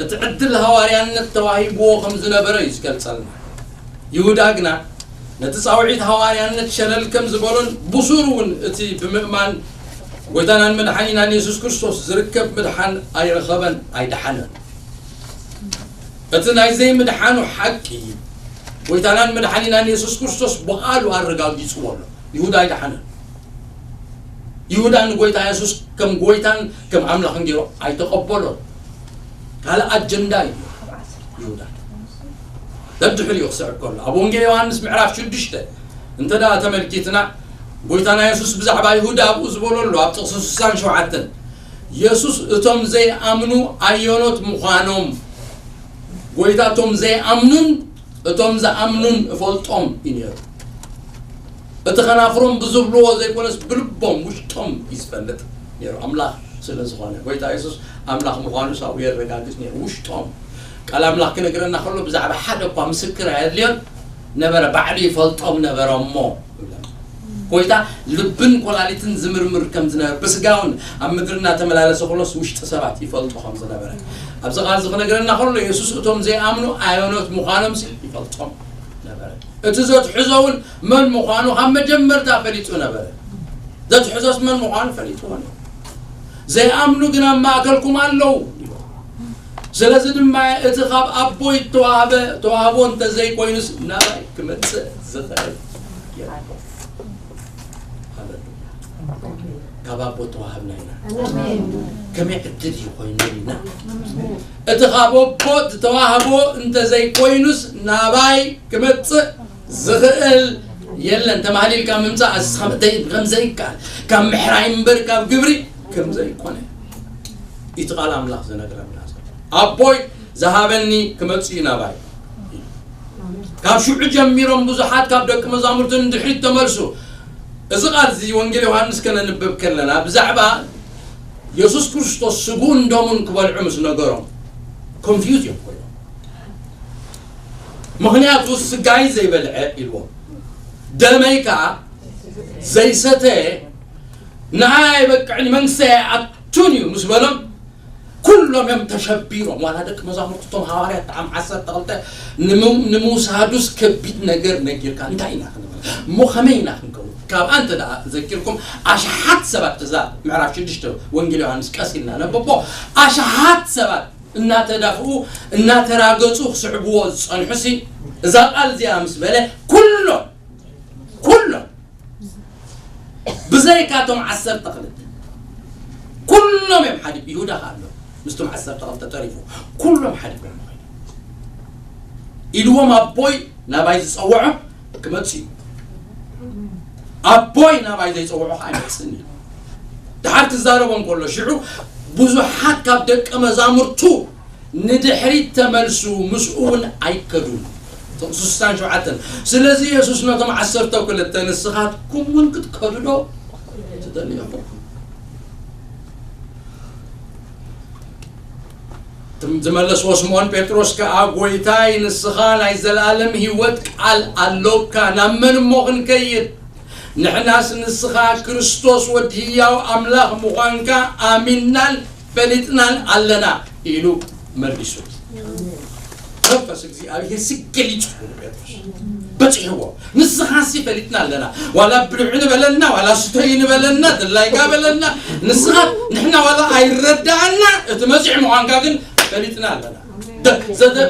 እቲ ዕድል ሃዋርያነት ተዋሂብዎ ከም ዝነበረ እዩ ዝገልጸልና። ይሁዳ ግና ነቲ ጻውዒት ሃዋርያነት ሸለል ከም ዝበሎን ብሱሩ እውን እቲ ብምእማን ጎይታናን መድሓኒናን የሱስ ክርስቶስ ዝርከብ ምድሓን ኣይረኸበን ኣይደሓነን። እቲ ናይ ዘይምድሓኑ ሓቂ ጎይታናን መድሓኒናን የሱስ ክርስቶስ ብቓሉ ኣረጋጊጽዎ ኣሎ። ይሁዳ ኣይደሓነን። ይሁዳ ንጎይታ የሱስ ከም ጎይታን ከም ኣምላኽን ገይሩ ኣይተቐበሎን። ካልእ ኣጀንዳ እዩ ይሁዳ። ደድሕሪኡ ክስዕብ ከሎ ኣብ ወንጌል ዮሃንስ ምዕራፍ ሽዱሽተ እንተ ደኣ ተመልኪትና ጎይታና የሱስ ብዛዕባ ይሁዳ ኣብኡ ዝበሎ ኣሎ ኣብ ጥቕሲ ስሳን ሸውዓተን የሱስ እቶም ዘይኣምኑ ኣየኖት ምዃኖም ጎይታ እቶም ዘይኣምኑን እቶም ዝኣምኑን እፈልጦም እዩ ነይሩ። እቲ ኸናፍሮም ብዝብልዎ ዘይኮነስ ብልቦም ውሽጦም እዩ ዝፈልጥ ነይሩ ኣምላኽ ስለ ዝኾነ ጎይታ የሱስ ኣምላኽ ምዃኑ ሳብኡ የረጋግጽ ነይሩ ውሽጦም ቃል ኣምላኽ ክነግረና ከሎ ብዛዕባ ሓደ እኳ ምስክር ኣየድልዮን ነበረ ባዕሉ ይፈልጦም ነበረ እሞ ይብለና። ጎይታ ልብን ኮላሊትን ዝምርምር ከም ዝነበረ ብስጋውን ኣብ ምድሪ እናተመላለሰ ከሎስ ውሽጢ ሰባት ይፈልጦ ከም ዝነበረ ኣብዚ ቃል እዚ ክነግረና ከሎ የሱስ እቶም ዘይኣምኑ ኣየኖት ምዃኖም ሲ ይፈልጦም ነበረ። እቲ ዘትሕዞ እውን መን ምዃኑ ካብ መጀመርታ ፈሊጡ ነበረ። ዘትሕዞስ መን ምዃኑ ፈሊጥዎ ነይሩ። ዘይኣምኑ ግን ኣብ ማእከልኩም ኣለዉ። ስለዚ ድማ እቲ ካብ ኣቦይ እተዋህበ ተዋህቦ እንተዘይኮይኑስ ናባይ ክመጽእ ዝኽእል የለን። ሃሌሉያ። ካብ ኣቦ ተዋህብና ኢና። ከመይ ዕድል እዩ ኮይኑልና? እቲ ካብ ኣቦ ዝተዋህቦ እንተዘይኮይኑስ ናባይ ክመጽእ ዝኽእል የለን። ተማህሊልካ ምምጻእ ኣስ- ከም ዘይ- ከም ዘይከኣል ካብ ምሕራይ እምበር ካብ ግብሪ ከም ዘይኮነ እቲ ቃል ኣምላኽ ዝነግረና ዘሎ ኣቦይ ዝሃበኒ ክመጽእ እዩ ናባይ። ካብ ሽዑ ጀሚሮም ብዙሓት ካብ ደቂ መዛሙርቱ ንድሕሪት ተመልሱ። እዚ ቃል እዚ ወንጌል ዮሃንስ ከነንብብ ከለና ብዛዕባ የሱስ ክርስቶስ ስግኡን ደሙን ክበልዑ ምስ ነገሮም ኮንፊውዝ እዮም ኮይኖም። ምኽንያቱ ስጋይ ዘይበልዐ ኢልዎም ደመይ ከዓ ዘይሰተየ ንዓይ ኣይበቅዕን መንግስቲ ኣይኣቱን እዩ ምስ በሎም ኩሎም እዮም ተሸቢሮም። ዋላ ደቂ መዛሙርቱ እቶም ሃዋርያት ጣዕም ዓሰርተ ክልተ ንምውሳዱስ ከቢድ ነገር ነጊርካ እንታይ ኢና ክንብል እሞ ከመይ ኢና ክንከውን? ካብኣ እንተ ደኣ ዘኪርኩም ኣሽሓት ሰባት እዛ ምዕራፍ ሽዱሽተ ወንጌል ዮሃንስ ቀስ ኢልና ነብቦ ኣሽሓት ሰባት እናተዳፍኡ እናተራገጹ ክስዕብዎ ዝጸንሑ ሲ እዛ ቃል እዚኣ ምስ በለ ኩሎም ኩሎም ብዘይካቶም ዓሰርተ ክልተ ኩሎም እዮም ሓዲግ ይሁዳ ከ ኣሎ ምስቶም ዓሰርተ ክልተ ተሪፉ ኩሎም ሓዲጎም ኢልዎም ኣቦይ ናባይ ዝጸውዖ ክመጽእ እዩ ኣቦይ ናባይ ዘይጸውዖ ከዓ ኣይመጽእን እዩ ድሓር ትዛረቦም ከሎ ሽዑ ብዙሓት ካብ ደቀ መዛሙርቱ ንድሕሪት ተመልሱ ምስኡ እውን ኣይከዱን ጥቕሲ ስሳን ሸውዓተን ስለዚ የሱስ ነቶም ዓሰርተ ክልተ ንስኻትኩም እውን ክትከዱ ዶ ትደልዩ ኣለኹም ዝመለስዎ ስምዖን ጴጥሮስ ከኣ ጐይታይ ንስኻ ናይ ዘለኣለም ህይወት ቃል ኣሎካ ናብ መን እሞ ክንከይድ ንሕናስ ንስኻ ክርስቶስ ወዲ ህያው ኣምላኽ ምዃንካ ኣሚንናን ፈሊጥናን ኣለና ኢሉ መሊሱ። መንፈስ እግዚኣብሔር ሲ ገሊጹ ጴጥሮስ በጺሕዎ። ንስኻሲ ፈሊጥና ኣለና። ዋላ ብልዑ ንበለና፣ ዋላ ስተዩ ንበለና፣ ድላይካ በለና። ንስኻ ንሕና ዋላ ኣይረዳኣና እቲ መጺሕ ምዃንካ ግን ፈሊጥና ኣለና።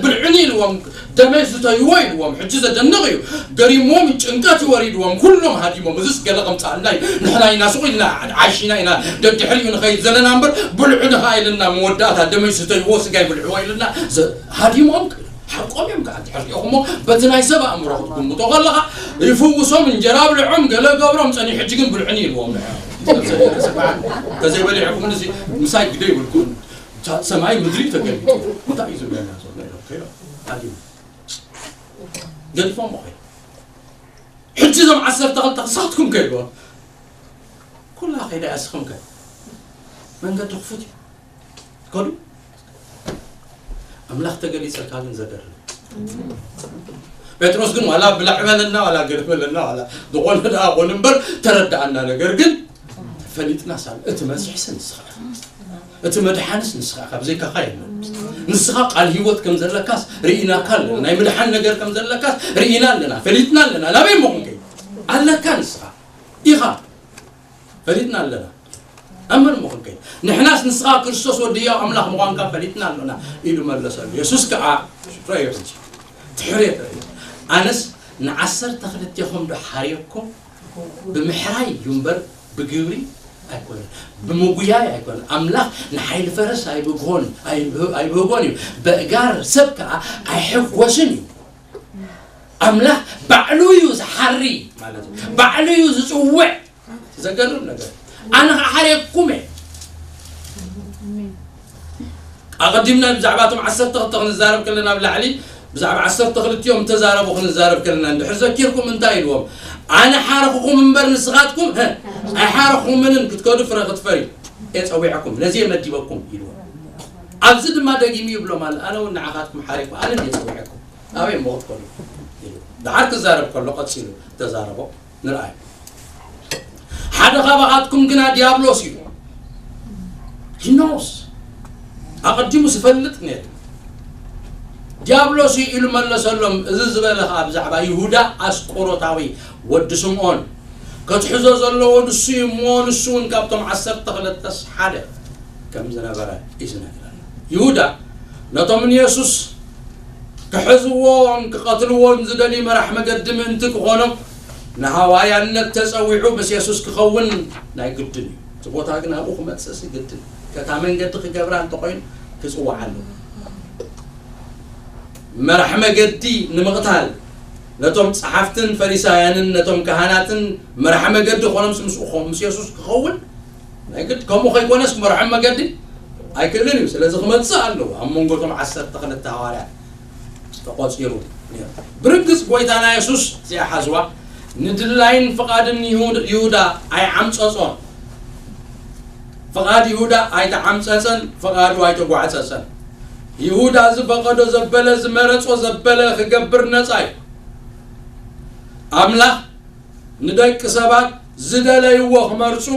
ብልዑኒ ኢልዎም ደመይ ዝተይዎ ኢልዎም ሕጂ ዘደንቕ እዩ ገሪሞም ጭንቀት ይወሪድዎም ኩሎም ሃዲሞም እዝስ ገለ ከምፃልና እዩ ንሕና ኢና ሱቕ ኢልና ዓሺና ኢና ደድሕሪኡ ንኸይድ ዘለና እምበር ብልዑ ንኻ ኢልና መወዳእታ ደመይ ዝተይዎ ስጋይ ብልዕዎ ኢልና ሃዲሞም ሓቆም እዮም ከዓ እንድሕር ሪኦኹሞ በቲ ናይ ሰብ ኣእምሮ ክትግምቶ ከለኻ ይፍውሶም እንጀራ ብልዖም ገለ ገብሮም ፀኒ ሕጂ ግን ብልዑኒ ኢልዎም ተዘይበሊዕኩም ምሳይ ግደ ይብልኩም ሰማይ ምድሪ ተገልቢጡ እንታይ እዩ ዝብለና ዘሎ ኢሎም ከይዶም ሃዲሙ ገዲፎም ኸ ሕጂ እዞም ዓሰርተ ክልተ ክሳትኩም ከይድዎም ኩላ ከይዳ እስኹም ከ መንገዲ ክፉት እዩ ከዱ ኣምላኽ ተገሊጸልካ ግን ዘገርም ጴጥሮስ ግን ዋላ ብላዕ በለና ዋላ ገለ በለና ዋላ ዝኾነ ደኣ ኮነ እምበር ተረዳኣና ነገር ግን ፈሊጥና ሳል እቲ መሲሕስ ንስኻ እቲ መድሓንስ ንስኻ ካብ ዘይካኻ የለን ንስኻ ቃል ህይወት ከም ዘለካስ ርኢናካ ኣለና። ናይ ምድሓን ነገር ከም ዘለካስ ርኢና ኣለና፣ ፈሊጥና ኣለና። ናበይ እሞ ክንከይድ ኣለካ? ንስኻ ኢኻ፣ ፈሊጥና ኣለና። ኣመን እሞ ክንከይድ፣ ንሕናስ ንስኻ ክርስቶስ ወዲ ህያው ኣምላኽ ምዃንካ ፈሊጥና ኣለና ኢሉ መለሰሉ። የሱስ ከኣ፣ ረእዮ ሕጂ፣ ትሕር እየ ትርእዮ። ኣነስ ንዓሰርተ ክልቴኹም ዶ ሓርየኩም? ብምሕራይ እዩ እምበር ብግብሪ ኣይኮነን፣ ብምጉያይ ኣይኮነን። ኣምላኽ ንሓይሊ ፈረስ ኣይብግሆን፣ ኣይብህ-፣ ኣይብህጎን እዩ። በእጋር ሰብ ከኣ ኣይሕጎስን እዩ። ኣምላኽ ባዕሉ እዩ ዝሓሪ ማለት እዩ። ባዕሉ እዩ ዝጽውዕ። ዘገርም ነገር። ኣነ ከኣ ሓርየኩም እየ። ኣቐዲምና ብዛዕባ እቶም ዓሰርተ ክልተ ክንዛረብ ከለና፣ ኣብ ላዕሊ ብዛዕባ ዓሰርተ ክልቲኦም ተዛረቡ ክንዛረብ ከለና፣ እንድሕር ዘኪርኩም እንታይ ኢልዎም? ኣነ ሓረኹኹም እምበር ንስኻትኩም፣ ሀ፣ ኣይሓረኹኹምንን፣ ክትከዱ ፍረ ክትፈርዩ እየ ጸዊዐኩም፣ ነዚ እየ መዲበኩም ኢልዎም። ኣብዚ ድማ ደጊሙ ይብሎም ኣሎ፣ ኣነ እውን ንዓኻትኩም ሓሪኩ፣ ኣነ እየ ጸዊዐኩም፣ ኣበይ እሞ ክትከዱ ኢሉ። ደሓር ክዛረብ ከሎ ቀጺሉ ተዛረቦ። ንርኣይ። ሓደ ካባኻትኩም ግና ዲያብሎስ እዩ። He knows። ኣቐዲሙ ዝፈልጥ ነይሩ። ዲያብሎስ እዩ ኢሉ መለሰሎም። እዚ ዝበለ ኸኣ ብዛዕባ ይሁዳ ኣስቆሮታዊ ወዲ ስምዖን። ከትሕዞ ዘለዎ ንሱ እዩ እሞ፣ ንሱ እውን ካብቶም ዓሰርተ ክልተስ ሓደ ከም ዝነበረ እዩ ዝነግረና። ይሁዳ ነቶም ንየሱስ ክሕዝዎን ክቐትልዎን ዝደልዩ መራሕ መገዲ ምእንቲ ክኾኖም፣ ንሃዋርያነት ተጸዊዑ ምስ የሱስ ክኸውን ናይ ግድን እዩ። እቲ ቦታ ግን ኣብኡ ክመጽእሲ ግድን። ከታ መንገዲ ክገብራ እንተኾይኑ ክጽዋዕ ኣለዎ። መራሕ መገዲ ንምቕታል ነቶም ጸሓፍትን ፈሪሳውያንን ነቶም ካህናትን መራሕ መገዲ ኾኖምሲ ምስኡ ክኸውን፣ ምስ የሱስ ክኸውን ናይ ግድ ከምኡ ከይኮነስ ክመርሖም መገዲ ኣይክእልን እዩ። ስለዚ ክመጽእ ኣለዎ። ኣብ መንጎ እቶም ዓሰርተ ክልተ ሃዋርያት ተቖጺሩ ነይሩ። ብርግጽ ጎይታና የሱስ እዚኣ ሓዝዋ ንድላይን ፍቓድን ይሁድ-፣ ይሁዳ ኣይዓምጸጾን። ፍቓድ ይሁዳ ኣይተዓምጸጸን፣ ፍቓዱ ኣይተጓዕጸጸን። ይሁዳ ዝፈቐዶ ዘበለ፣ ዝመረጾ ዘበለ ክገብር ነጻ እዩ። ኣምላኽ ንደቂ ሰባት ዝደለይዎ ክመርጹ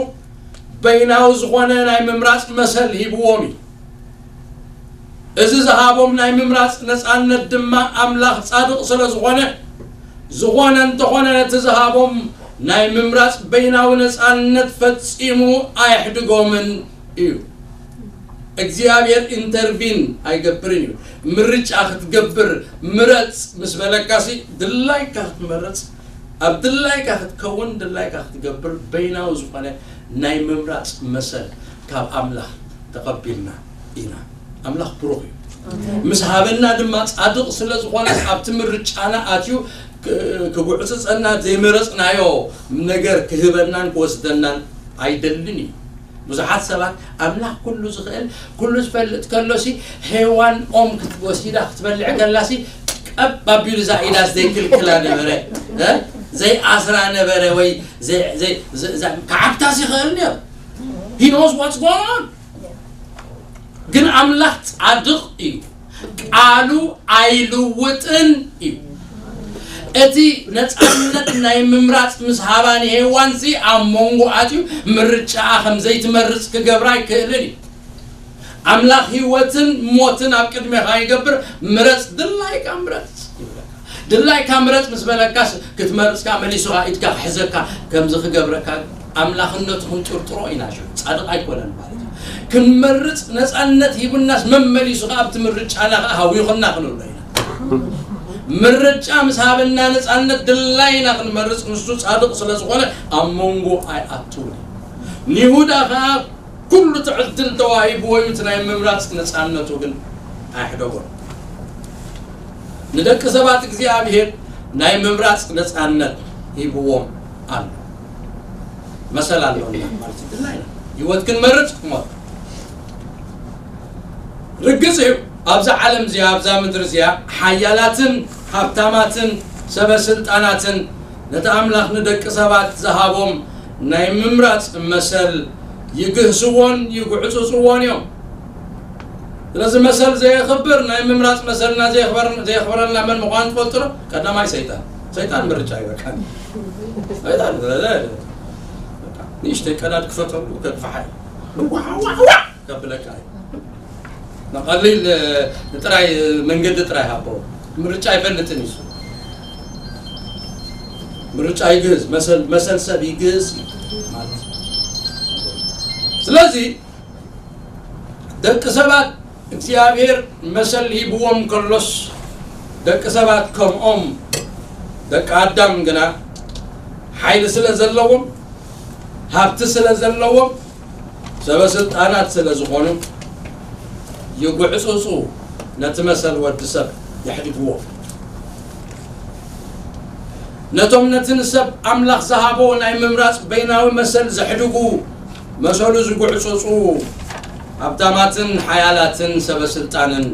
በይናዊ ዝኾነ ናይ ምምራጽ መሰል ሂብዎም እዩ። እዚ ዝሃቦም ናይ ምምራጽ ነጻነት ድማ ኣምላኽ ጻድቕ ስለ ዝኾነ፣ ዝኾነ እንተኾነ ነቲ ዝሃቦም ናይ ምምራጽ በይናዊ ነጻነት ፈጺሙ ኣየሕድጎምን እዩ። እግዚኣብሔር ኢንተርቪን ኣይገብርን እዩ። ምርጫ ክትገብር ምረጽ ምስ በለካሲ ድላይካ ክትመርጽ፣ ኣብ ድላይካ ክትከውን፣ ድላይካ ክትገብር በይናዊ ዝኾነ ናይ ምምራጽ መሰል ካብ ኣምላኽ ተቐቢልና ኢና። ኣምላኽ ብሩኽ እዩ። ኣሜን። ምስ ሃበና ድማ ጻድቕ ስለ ዝኾነ ኣብቲ ምርጫና ኣትዩ ክ-፣ ክጉዕጽጸና ዘይመረጽናዮ ነገር ክህበናን ክወስደናን ኣይደልን እዩ። ብዙሓት ሰባት ኣምላኽ ኩሉ ዝኽእል ኩሉ ዝፈልጥ ከሎሲ ሄዋን ኦም ክትወሲዳ ክትበልዕ ከላሲ ቀብ ኣቢሉ እዛ ኢዳ ዘይክልክላ ነበረ፣ እ? ዘይኣስራ ነበረ ወይ ዘይ-፣ ዘይ-፣ ዘ-፣ ዘ-፣ ክዓብታስ ይኽእል ነይሩ። He knows what's going on። ግን ኣምላኽ ጻድቕ እዩ። ቃሉ ኣይልውጥን እዩ። እቲ ነጻነት ናይ ምምራጽ ምስ ሃባ ንሄዋንሲ ኣብ መንጎ ኣትዩ ምርጫኣ ከም ዘይትመርጽ ክገብራ ኣይክእልን እዩ። ኣምላኽ ህይወትን ሞትን ኣብ ቅድሜኻ ይገብር። ምረጽ፣ ድላይካ ምረጽ ይብለካ። ድላይካ ምረጽ ምስ በለካስ ክትመርጽካ መሊሱኻ ኢድካ ክሕዘካ ከምዚ ክገብረካ ኣምላኽነቱ ክንጥርጥሮ ኢና። ሽዑ ጻድቕ ኣይኮነን ማለት እዩ። ክንመርጽ ነጻነት ሂቡናስ መመሊሱኻ ኣብቲ ምርጫና ከኣ ሃዊኹና ክንብሎ ኢና። ምርጫ ምስ ሃበና ነጻነት ድላይና ክንመርጽ ንሱ ጻድቕ ስለ ዝኾነ ኣብ መንጎ ኣይኣትውን እዩ። ንይሁዳ ከኣ ኩሉ እቲ ዕድል ተዋሂብዎ እዩ፣ እቲ ናይ ምምራጽ ነጻነቱ ግን ኣይሕደጎን። ንደቂ ሰባት እግዚኣብሔር ናይ ምምራጽ ነጻነት ሂብዎም ኣሎ። መሰል ኣለና ማለት እዩ። ድላይና ህይወት ክንመርጽ ክሞት ርግጽ እዩ። ኣብዛ ዓለም እዚኣ፣ ኣብዛ ምድሪ እዚኣ ሓያላትን ሃብታማትን ሰበ ስልጣናትን ነቲ ኣምላኽ ንደቂ ሰባት ዝሃቦም ናይ ምምራጽ መሰል ይግህስዎን ይጉዕጽጽዎን እዮም። ስለዚ መሰል ዘየኽብር፣ ናይ ምምራጽ መሰልና ዘየኽበር-፣ ዘየኽብረልና መን ምዃኑ ትፈልጡ ዶ? ቀዳማይ ሰይጣን። ሰይጣን ምርጫ ይበቃ። ሰይጣን፣ በቃ፣ ንእሽተይ ቀዳድ ክፈተሉ ከግፋሓይ። ዋዕ፣ ዋዕ፣ ዋዕ ከብለካ እዩ። ንቐሊል ንጥራይ መንገዲ ጥራይ ሃቦ ምርጫ ኣይፈልጥን እዩ። ምርጫ ይግዝ መሰል መሰል ሰብ ይግዝ ማለት እዩ። ስለዚ ደቂ ሰባት እግዚኣብሔር መሰል ሂብዎም ከሎስ ደቂ ሰባት ከምኦም ደቂ ኣዳም ግና ሓይሊ ስለ ዘለዎም ሃብቲ ስለ ዘለዎም ሰበ ስልጣናት ስለ ዝኾኑ ይጉዕጽጹ ነቲ መሰል ወዲ ሰብ የሕድግዎ። ነቶም ነቲ ንሰብ ኣምላኽ ዝሃቦ ናይ ምምራጽ በይናዊ መሰል ዘሕድጉ መሰሉ ዝጉዕጽጹ ሃብታማትን ሓያላትን ሰበ ስልጣንን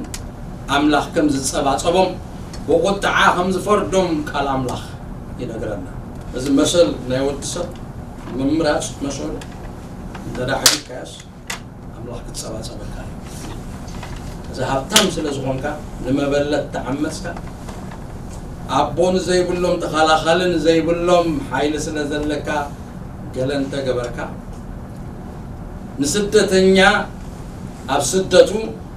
ኣምላኽ ከም ዝጸባጸቦም ብቑጥዓ ከም ዝፈርዶም ቃል ኣምላኽ ይነግረና። እዚ መሰል ናይ ወዲ ሰብ ምምራጽ መሰሉ እንተ ደኣ ሕጊካዮስ ኣምላኽ ክትጸባጸበካ እዩ። እዚ ሃብታም ስለ ዝኾንካ ንመበለት ተዓመጽካ ኣቦ ንዘይብሎም ተኸላኻሊ ንዘይብሎም ሓይሊ ስለ ዘለካ ገለ እንተገበርካ ንስደተኛ ኣብ ስደቱ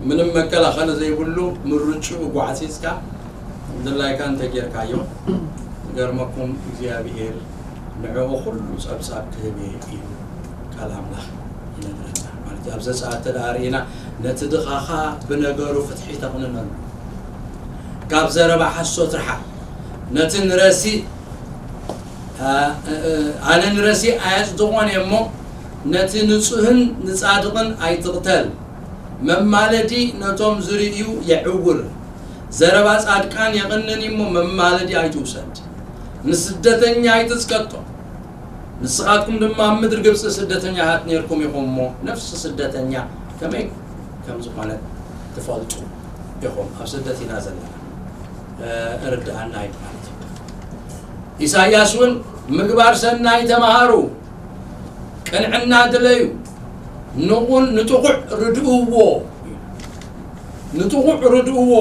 ምንም መከላኸሊ ዘይብሉ ምርጭኡ ጓዕጺጽካ ድላይካ እንተጌርካዮ ዝገርመኩም እግዚኣብሔር ንዕኡ ኩሉ ጸብጻብ ክህብ እየ ኢሉ ቃል ኣምላኽ ይነግረና ማለት እዩ። ኣብ ዘጸኣት ተደኣ ርኢና ነቲ ድኻኻ ብነገሩ ፍትሒ ተቕንነሉ ካብ ዘረባ ሓሶት ርሓቕ ነቲ ንረሲእ ኣነ ንረሲእ ኣየጽድቖን እየ እሞ ነቲ ንጹህን ንጻድቕን ኣይትቕተል። መማለዲ ነቶም ዝርእዩ የዕውር። ዘረባ ጻድቃን የቕንን እሞ መማለዲ ኣይትውሰድ። ንስደተኛ ኣይትጽቀጦ። ንስኻትኩም ድማ ኣብ ምድሪ ግብጺ ስደተኛታት ነርኩም ኢኹም እሞ ነፍሲ ስደተኛ ከመይ ከም ዝኾነ ትፈልጡ ኢኹም። ኣብ ስደት ኢና ዘለና። እርድኣና እዩ ማለት እዩ። ኢሳያስ እውን ምግባር ሰናይ ተማሃሩ፣ ቅንዕና ድለዩ፣ ንቑን ንጥቑዕ ርድእዎ፣ ንጥቑዕ ርድእዎ፣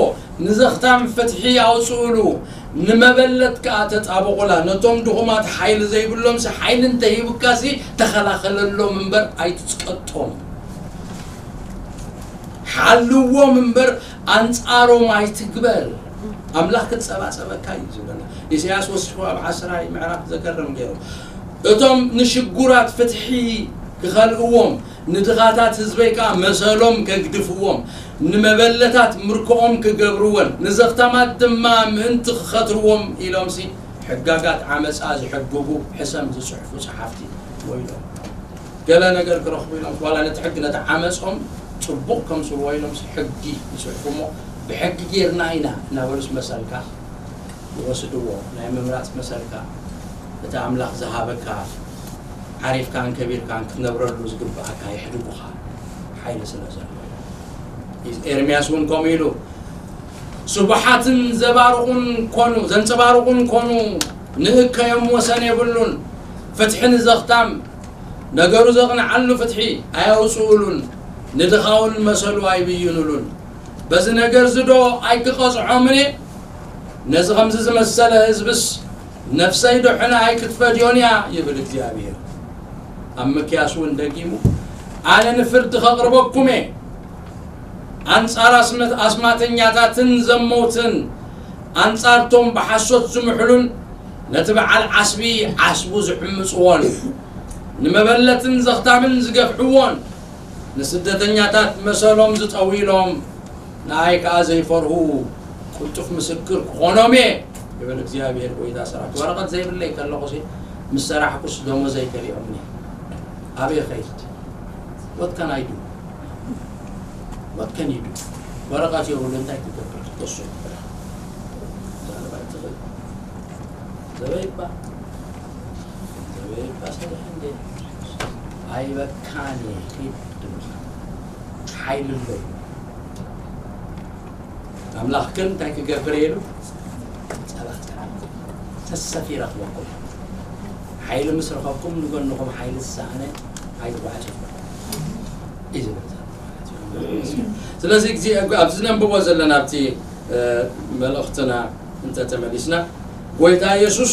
ንዘኽታም ፍትሒ ኣውፅኡሉ፣ ንመበለት ከዓ ተጣበቑላ። ነቶም ድኹማት ሓይሊ ዘይብሎምሲ ሓይሊ እንተሂቡካሲ ተኸላኸለሎም እምበር ኣይትፅቀጦም። ሓልዎም እምበር ኣንጻሮም ኣይትግበር። ኣምላኽ ክጸባጸበካ እዩ ዝብለና። ኢሳያስ ወሲኹ ኣብ ዓስራይ ምዕራፍ ዘገርም ገይሩ። እቶም ንሽጉራት ፍትሒ ክኸልእዎም፣ ንድኻታት ህዝበይ ከኣ መሰሎም ከግድፍዎም፣ ንመበለታት ምርኮኦም ክገብርወን፣ ንዘኽታማት ድማ ምእንቲ ክኸትርዎም ኢሎምሲ ሕጋጋት ዓመጻ ዝሕግጉ ሕሰም ዝጽሕፉ ጸሓፍቲ ወይሎም። ገለ ነገር ክረኽቡ ኢሎም ዋላ ነቲ ሕጊ ነቲ ዓመጾም ጽቡቕ ከምስልዎ ኢሎም ሕጊ ይጽሕፉ እሞ ብሕጊ ጌርና ኢና እናበሉስ መሰልካ ይወስድዎ። ናይ ምምራጽ መሰልካ እቲ ኣምላኽ ዝሃበካ ዓሪፍካን ከቢርካን ክትነብረሉ ዝግብኣካ የሕድጉኻ ሓይሊ ስለ ዘሎ። ኤርምያስ እውን ከምኡ ኢሉ ስቡሓትን ዘባርቑን ኮኑ ዘንጸባርቑን ኮኑ ንእከዮም ወሰን የብሉን። ፍትሒ ንዘኽታም ነገሩ ዘቕንዓሉ ፍትሒ ኣየውፅኡሉን፣ ንድኻውን መሰሉ ኣይብይኑሉን። በዚ ነገር ዝዶ ኣይክቐፅዖምን እየ? ነዚ ከምዚ ዝመሰለ ህዝብስ ነፍሰይ ዶ ሕነ ኣይክትፈድዮን እያ ይብል እግዚኣብሔር። ኣብ ምክያስ እውን ደጊሙ ኣነ ንፍርዲ ከቕርበኩም እየ። ኣንጻር ኣስመት ኣስማተኛታትን ዘመውትን ኣንጻርቶም ብሓሶት ዝምሕሉን ነቲ በዓል ዓስቢ ዓስቡ ዝዕምጽዎን ንመበለትን ዘኽታምን ዝገፍዕዎን ንስደተኛታት መሰሎም ዝጠዊሎም ንኣይ ከኣ ዘይፈርሁ ቅልጡፍ ምስክር ክኾኖም እየ ይብል እግዚኣብሔር ጎይታ ሰራዊት። ወረቐት ዘይብለይ ከለኹሲ ምስ ሰራሕኩስ ደሞዘይ ከሊኦምኒ ኣበይ ኸይድ ወትከን ኣይዱ ወትከን ይዱ ወረቐት የብሉ እንታይ ክገብር ክትወስኑ ዘበይባ ዘበይባ ሰሪሕ እንዴ ኣይበካን ሂድ ሓይሊ ኣለዩ። ኣምላኽ ግን እንታይ ክገብር ኢሉ ጸላት ተሰፍ ይረኽበኩም። ሓይሊ ምስ ረኸብኩም ንጎንኹም ሓይሊ ዝሰኣነ ኣይትጓዓዙ እዩ ዝብል ዘሎ ማለት እዩ። ስለዚ ግዜ ኣብዚ ነንብቦ ዘለና ኣብቲ መልእኽትና እንተተመሊስና ጎይታ የሱስ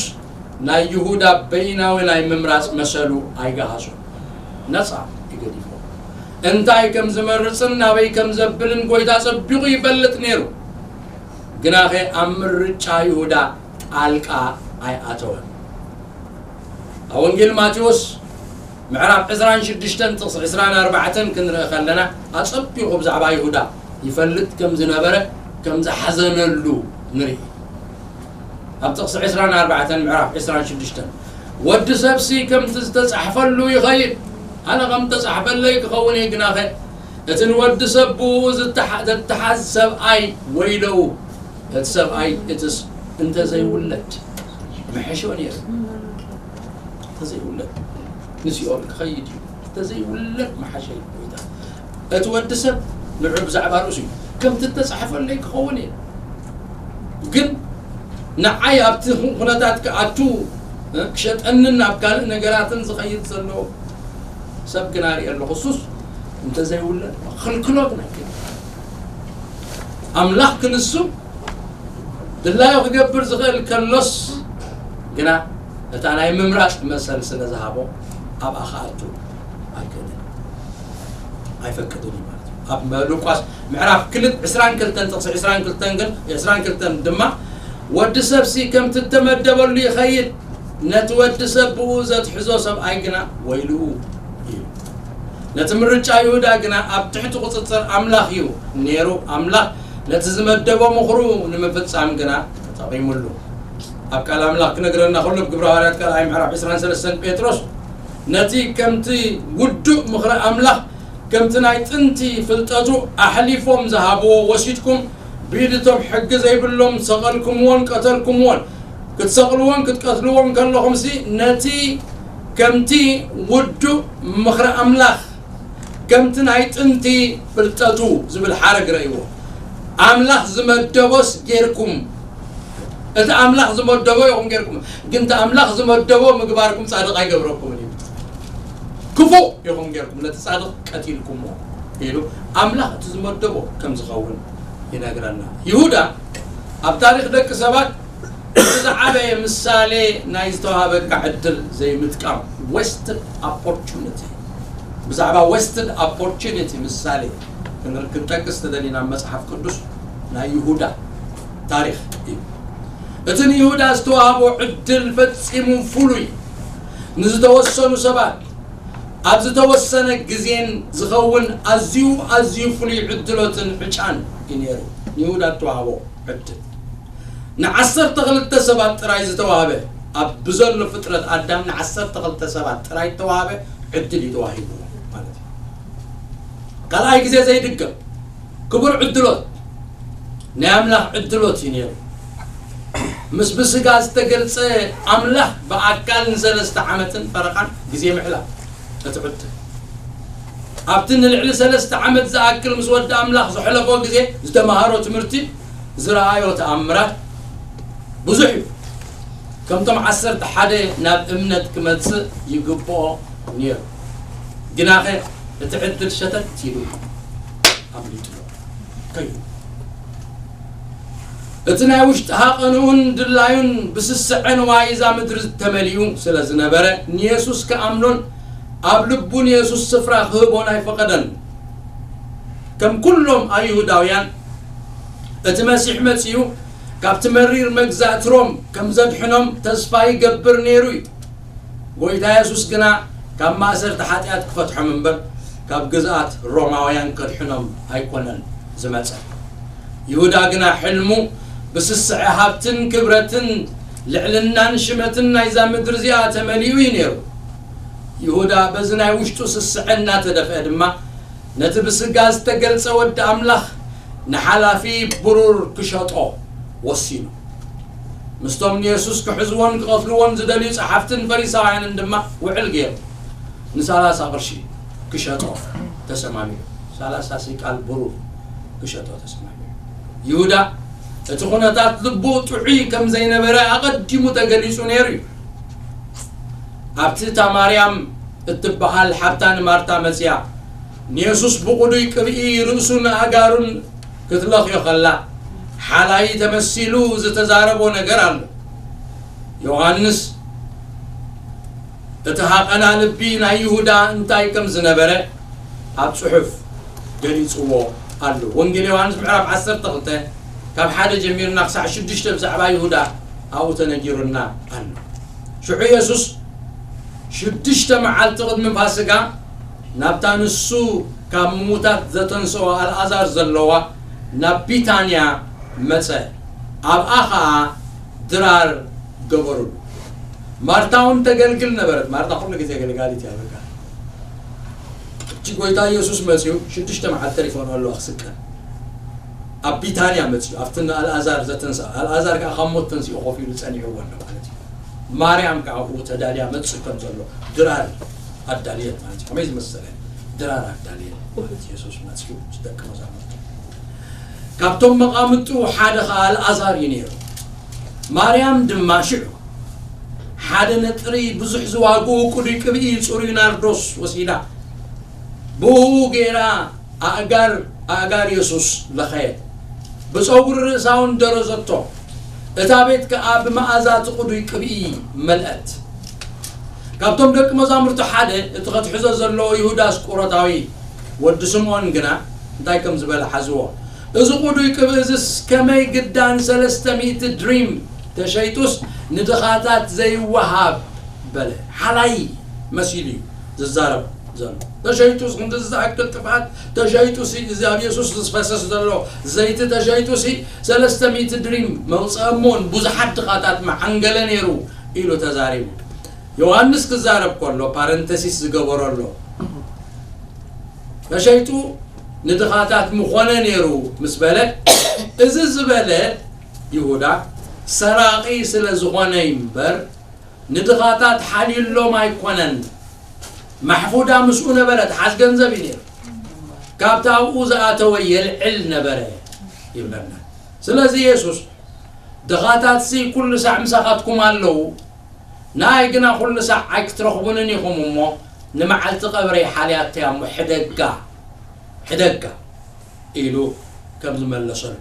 ናይ ይሁዳ በይናዊ ናይ ምምራጽ መሰሉ ኣይገሃሶ ነጻ ይገዲፎ። እንታይ ከም ዝመርጽን ናበይ ከም ዘብልን ጎይታ ጸቢቑ ይፈልጥ ነይሩ። ግናኸ ኣብ ምርጫ ይሁዳ ጣልቃ ኣይኣተወን። ኣብ ወንጌል ማቴዎስ ምዕራፍ ዕስራን ሽዱሽተን ጥቕሲ ዕስራን ኣርባዕተን ክንርኢ ከለና፣ ኣጸቢቑ ብዛዕባ ይሁዳ ይፈልጥ ከም ዝነበረ፣ ከም ዝሓዘነሉ ንርኢ። ኣብ ጥቕሲ ዕስራን ኣርባዕተን ምዕራፍ ዕስራን ሽዱሽተን፣ "ወዲ ሰብሲ ከምቲ ዝተጻሕፈሉ ይኸይድ፣ ኣነ ከም ተጻሕፈለይ ክኸውን እየ፣ ግናኸ እቲ ንወዲ ሰብ ብኡ ዝተሓ-፣ ዘተሓዝ ሰብኣይ ወይለኡ፣ እቲ ሰብኣይ እትስ እንተዘይውለድ ምሕሾ ነይሩ፣ እንተዘይውለድ ንሲኦል ክኸይድ እዩ፣ እንተዘይውለድ መሓሸ እዩ ጎይታ። እቲ ወዲ ሰብ ንዑ ብዛዕባ ርእሱ እዩ፣ ከምቲ እተጻሕፈለይ ክኸውን እየ፣ ግን ንዓይ ኣብቲ ኩነታት ክኣቱ፣ እ፣ ክሸጠንን ናብ ካልእ ነገራትን ዝኸይድ ዘሎ ሰብ ግና ርኢ ኣለኹ። እሱስ እንተዘይውለድ ክልክሎ ግን ኣይክእልን። ኣምላኽ ክንሱ ድላዩ ክገብር ዝኽእል ከሎስ ግና እታ ናይ ምምራጽ መሰል ስለ ዝሃቦ ኣብኣ ክኣቱ ኣይክእልን፣ ኣይፈቅድን እዩ ማለት እዩ። ኣብ ሉቃስ ምዕራፍ ክልተ፣ ዕስራን ክልተን ጥቕሲ ዕስራን ክልተን ግን፣ ዕስራን ክልተን ድማ፣ "ወዲ ሰብሲ ከምቲ እተመደበሉ ይኸይድ፣ ነቲ ወዲ ሰብ ብኡ ዘትሕዞ ሰብኣይ ግና ወይልኡ" እዩ። ነቲ ምርጫ ይሁዳ ግና ኣብ ትሕቲ ቁጽጽር ኣምላኽ እዩ ነይሩ። ኣምላኽ ነቲ ዝመደቦ ምኽሩ ንምፍጻም ግና ተጠቒሙሉ። ኣብ ቃል ኣምላኽ ክነግረና ከሎ፣ ኣብ ግብረ ሃዋርያት ካልኣይ ምዕራፍ ዕስራን ሰለስተን ጴጥሮስ፣ "ነቲ ከምቲ ውዱእ ምኽሪ ኣምላኽ፣ ከምቲ ናይ ጥንቲ ፍልጠቱ ኣሕሊፎም ዝሃብዎ ወሲድኩም፣ ብኢድ እቶም ሕጊ ዘይብሎም ሰቐልኩምዎን ቀተልኩምዎን። ክትሰቕልዎን ክትቀትልዎን ከለኹምሲ፣ ነቲ ከምቲ ውዱእ ምኽሪ ኣምላኽ፣ ከምቲ ናይ ጥንቲ ፍልጠቱ" ዝብል ሓረግ ረእይዎ። ኣምላኽ ዝመደቦስ ጌርኩም፣ እቲ ኣምላኽ ዝመደቦ ኢኹም ጌርኩም፣ ግን እቲ ኣምላኽ ዝመደቦ ምግባርኩም ጻድቕ ኣይገብረኩምን እዩ። ክፉእ ኢኹም ጌርኩም፣ ነቲ ጻድቕ ቀቲልኩሞ ኢሉ ኣምላኽ እቲ ዝመደቦ ከም ዝኸውን ይነግረና። ይሁዳ ኣብ ታሪኽ ደቂ ሰባት እቲ ዝዓበየ ምሳሌ ናይ ዝተዋሃበካ ዕድል ዘይምጥቃም፣ wasted opportunity። ብዛዕባ wasted opportunity ምሳሌ ክን-፣ ክንጠቅስ ተደሊና፣ መጽሓፍ ቅዱስ ናይ ይሁዳ ታሪኽ እዩ። እቲ ንይሁዳ ዝተዋህቦ ዕድል ፈጺሙ ፍሉይ፣ ንዝተወሰኑ ሰባት ኣብ ዝተወሰነ ግዜን ዝኸውን ኣዝዩ፣ ኣዝዩ ፍሉይ ዕድሎትን ዕጫን እዩ ነይሩ። ንይሁዳ እተዋህቦ ዕድል ንዓሰርተ ክልተ ሰባት ጥራይ ዝተዋህበ፣ ኣብ ብዘሎ ፍጥረት ኣዳም ንዓሰርተ ክልተ ሰባት ጥራይ እተዋህበ ዕድል እዩ ተዋሂብዎ ማለት እዩ። ካልኣይ ግዜ ዘይድገም ክቡር ዕድሎት፣ ናይ ኣምላኽ ዕድሎት እዩ ነይሩ። ምስ ብስጋ ዝተገልጸ ኣምላኽ ብኣካል ንሰለስተ ዓመትን ፈረቓን ግዜ ምሕላፍ እቲ ዕድል። ኣብቲ ንልዕሊ ሰለስተ ዓመት ዝኣክል ምስ ወዲ ኣምላኽ ዘሕለፎ ግዜ ዝተማሃሮ ትምህርቲ፣ ዝረኣዮ ተኣምራት ብዙሕ እዩ። ከምቶም ዓሰርተ ሓደ ናብ እምነት ክመጽእ ይግብኦ ነይሩ። ግናኸ እቲ ዕድል ሸተት ኢሉ ኣምሊጥዎ ከይዱ። እቲ ናይ ውሽጢ ሃቐንኡን ድላዩን ብስስዐ ንዋይ እዛ ምድሪ ተመሊኡ ስለ ዝነበረ፣ ንየሱስ ክኣምኖን ኣብ ልቡ ንየሱስ ስፍራ ክህቦን ኣይፈቐደን። ከም ኩሎም ኣይሁዳውያን፣ እቲ መሲሕ መጺኡ ካብቲ መሪር መግዛእቲ ሮም ከም ዘድሕኖም ተስፋ ይገብር ነይሩ እዩ። ጎይታ የሱስ ግና ካብ ማእሰርቲ ሓጢኣት ክፈትሖም እምበር፣ ካብ ግዝኣት ሮማውያን ከድሕኖም ኣይኮነን ዝመጸ። ይሁዳ ግና ሕልሙ ብስስዐ ሃብትን ክብረትን ልዕልናን ሽመትን ናይዛ ምድሪ እዚኣ ተመሊኡ እዩ ነይሩ። ይሁዳ በዚ ናይ ውሽጡ ስስዐ እናተደፍአ ድማ፣ ነቲ ብስጋ ዝተገልጸ ወዲ ኣምላኽ ንሓላፊ ብሩር ክሸጦ ወሲኑ። ምስቶም ንየሱስ ክሕዝዎን ክቐትልዎን ዝደልዩ ጸሓፍትን ፈሪሳውያንን ድማ ውዕል ገይሩ፣ ንሰላሳ ቅርሺ ክሸጦ ተሰማሚዑ። ሰላሳ ሲቃል ብሩር ክሸጦ ተሰማሚዑ። ይሁዳ እቲ ኩነታት ልቡ ጥዑይ ከም ዘይነበረ ኣቐዲሙ ተገሊጹ ነይሩ እዩ። ኣብቲ እታ ማርያም እትበሃል ሓብታ ንማርታ መጺኣ፣ ንየሱስ ብቕዱይ ቅብኢ ርእሱን ኣእጋሩን ክትለኽዮ ከላ፣ ሓላይ ተመሲሉ ዝተዛረቦ ነገር ኣሎ። ዮሃንስ እቲ ሃቐና ልቢ ናይ ይሁዳ እንታይ ከም ዝነበረ፣ ኣብ ጽሑፍ ገሊጽዎ ኣሎ። ወንጌል ዮሃንስ ምዕራፍ ዓሰርተ ክልተ ካብ ሓደ ጀሚርና ክሳዕ ሽዱሽተ ብዛዕባ ይሁዳ ኣብኡ ተነጊሩና ኣሎ። ሽዑ የሱስ ሽዱሽተ መዓልቲ ቅድሚ ፋሲጋ ናብታ ንሱ ካብ ምዉታት ዘተንስኦ ኣልኣዛር ዘለዋ ናብ ቢታንያ መጸ። ኣብኣ ኸኣ ድራር ገበሩሉ። ማርታ እውን ተገልግል ነበረት። ማርታ ኩሉ ግዜ ኣገልጋሊት እያ። በቃ እቲ ጎይታ ኢየሱስ መጺኡ ሽዱሽተ መዓልቲ ተሪፎን ኣለዋ ክስቀል። ኣብ ቢታንያ መጺኡ ኣብቲ ንኣልኣዛር ዘተንስኣ ኣልኣዛር ከዓ ካብ ሞት ተንሲኡ ኮፍ ኢሉ ጸኒዕዎ ኣሎ ማለት እዩ። ማርያም ከዓ ኣብኡ ተዳልያ መጽእ ከም ዘሎ ድራር ኣዳልየት ማለት እዩ። ከመይ ዝመሰለ ድራር ኣዳልየት ማለት ኢየሱስ መጺኡ ምስ ደቂ መዛሙርቱ። ካብቶም መቓምጡ ሓደ ኸኣ ኣልኣዛር እዩ ነይሩ። ማርያም ድማ ሽዑ ሓደ ነጥሪ ብዙሕ ዝዋግኡ ቅዱይ ቅብኢ ጽሩይ ናርዶስ ወሲዳ ብእኡ ገይራ ኣእጋር ኣእጋር የሱስ ለኸየት፣ ብጸጉሪ ርእሳ እውን ደረዘቶ። እታ ቤት ከኣ ብመኣዛ እቲ ቅዱይ ቅብኢ መልአት። ካብቶም ደቂ መዛሙርቱ ሓደ እቲ ከትሕዞ ዘለዎ ይሁዳ ኣስቆሮታዊ ወዲ ስምዖን ግና እንታይ ከም ዝበለ ሓዝዎ። እዚ ቅዱይ ቅብኢ እዝስ ከመይ ግዳን ሰለስተ ሚእቲ ድሪም ተሸይጡስ ንድኻታት ዘይወሃብ በለ። ሓላይ መሲሉ እዩ ዝዛረብ ዘሎ። ተሸይጡስ ክንዲ ዝኣክል ጥፍኣት ተሸይጡሲ እዚ ኣብ የሱስ ዝፈሰስ ዘሎ ዘይቲ ተሸይጡሲ ሰለስተ ሚእቲ ድሪም መውፅአ እሞን ብዙሓት ድኻታት መዓንገለ ነይሩ ኢሉ ተዛሪቡ። ዮሃንስ ክዛረብ ከሎ ፓረንተሲስ ዝገበሮ ኣሎ። ተሸይጡ ንድኻታት ምኾነ ነይሩ ምስ በለ እዚ ዝበለ ይሁዳ ሰራቒ ስለ ዝኾነ እምበር ንድኻታት ሓልዩሎም ኣይኮነን። ማሕፉዳ ምስኡ ነበረት፣ ሓዝ ገንዘብ እዩ ነይሩ። ካብቲ ኣብኡ ዝኣተወ የልዕል ነበረ ይብለና። ስለዚ የሱስ ድኻታትሲ ኩሉ ሳዕ ምሳኻትኩም ኣለዉ፣ ንኣይ ግና ኩሉ ሳዕ ኣይክትረኽቡንን ኢኹም እሞ ንመዓልቲ ቀብረይ ሓልያተያ እሞ ሕደጋ ሕደጋ ኢሉ ከም ዝመለሰሉ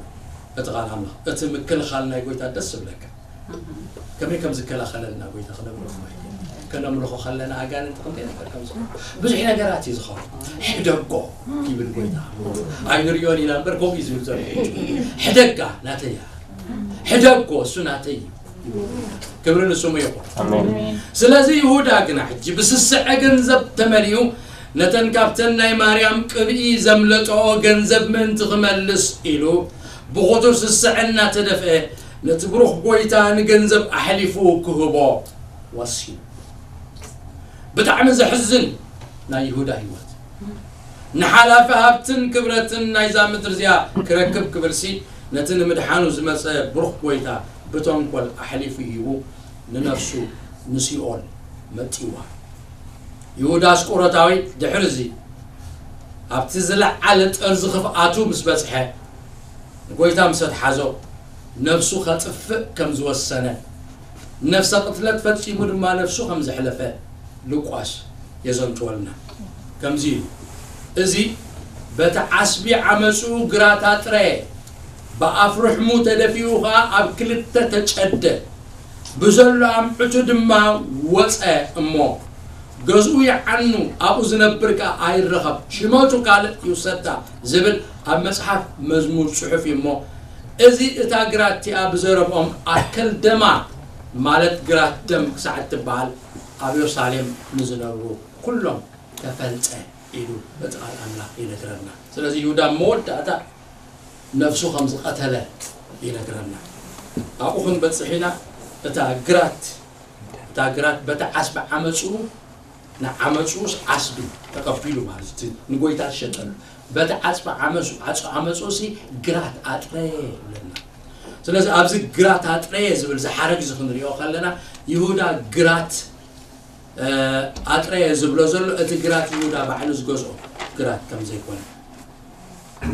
እቲ ቃል ኣምላኽ እቲ ምክልኻል ናይ ጎይታ ደስ ዝብለካ ከመይ ከም ዝከላኸለልና ጎይታ ክነምልኾ ከነምልኾ ከለና ኣጋንንቲ ክንደይ ነገር ከም ዝኾኑ ብዙሕ ነገራት እዩ ዝኾኑ። ሕደጎ ይብል ጎይታ ኣይንሪዮን ኢና እምበር ከምኡ እዩ ዝብል ዘሎ። ሕደጋ ናተያ ሕደጎ እሱ ናተይ እዩ። ክብሪ ንስሙ ይኹን። ስለዚ ይሁዳ ግና ሕጂ ብስስዐ ገንዘብ ተመሊኡ ነተን ካብተን ናይ ማርያም ቅብኢ ዘምለጠኦ ገንዘብ ምእንቲ ክመልስ ኢሉ ብኽቱር ስስዐ እናተደፍአ ነቲ ብሩኽ ጎይታ ንገንዘብ ኣሕሊፉ ክህቦ ወሲኑ። ብጣዕሚ ዘሕዝን ናይ ይሁዳ ህይወት። ንሓላፊ ሃብትን ክብረትን ናይዛ ምድሪ እዚኣ ክረክብ ክብልሲ ነቲ ንምድሓኑ ዝመጸ ብሩኽ ጎይታ ብተንኮል ኣሕሊፉ ሂቡ ንነፍሱ ንሲኦል መጥይዋ። ይሁዳ ኣስቆሮታዊ ድሕሪ እዚ ኣብቲ ዝለዓለ ጠርዚ ክፍኣቱ ምስ በጽሐ ንጎይታ ምስ ኣትሓዞ ነፍሱ ከጥፍእ ከም ዝወሰነ ነፍሰ ቅትለት ፈጺሙ ድማ ነፍሱ ከም ዘሕለፈ ሉቃስ የዘንትወልና። ከምዚ እዩ። እዚ በቲ ዓስቢ ዓመፁ ግራት ኣጥረየ፣ ብኣፍ ርሕሙ ተደፊኡ ኸዓ ኣብ ክልተ ተጨደ፣ ብዘሎ ኣምዕቱ ድማ ወፀ እሞ ገዝኡ ይዓኑ፣ ኣብኡ ዝነብር ከኣ ኣይረኸብ፣ ሽመቱ ካልእ ይውሰዳ ዝብል ኣብ መጽሓፍ መዝሙር ጽሑፍ እዩ እሞ፣ እዚ እታ ግራት እቲኣ ብዘረብኦም ኣከልደማ ማለት ግራት ደም ክሳዕ እትበሃል ኣብ የሩሳሌም ንዝነብሩ ኩሎም ተፈልጠ ኢሉ እቲ ቃል ኣምላኽ ይነግረና። ስለዚ ይሁዳ መወዳእታ ነፍሱ ከም ዝቐተለ ይነግረና። ኣብኡ ክንበጽሕ ኢና። እታ ግራት እታ ግራት በቲ ዓስቢ ዓመፁ ንዓመፁስ ዓስቢ ተቐቢሉ ማለት እቲ ንጎይታ ዝሸጠሉ በቲ ዓፅቢ ዓመፁ ዓፁ ዓመፁ ሲ ግራት ኣጥረየ ይብለና። ስለዚ ኣብዚ ግራት ኣጥረየ ዝብል ዝሓረግ እዚ ክንሪኦ ከለና ይሁዳ ግራት ኣጥረየ ዝብሎ ዘሎ እቲ ግራት ይሁዳ ባዕሉ ዝገዝኦ ግራት ከም ዘይኮነ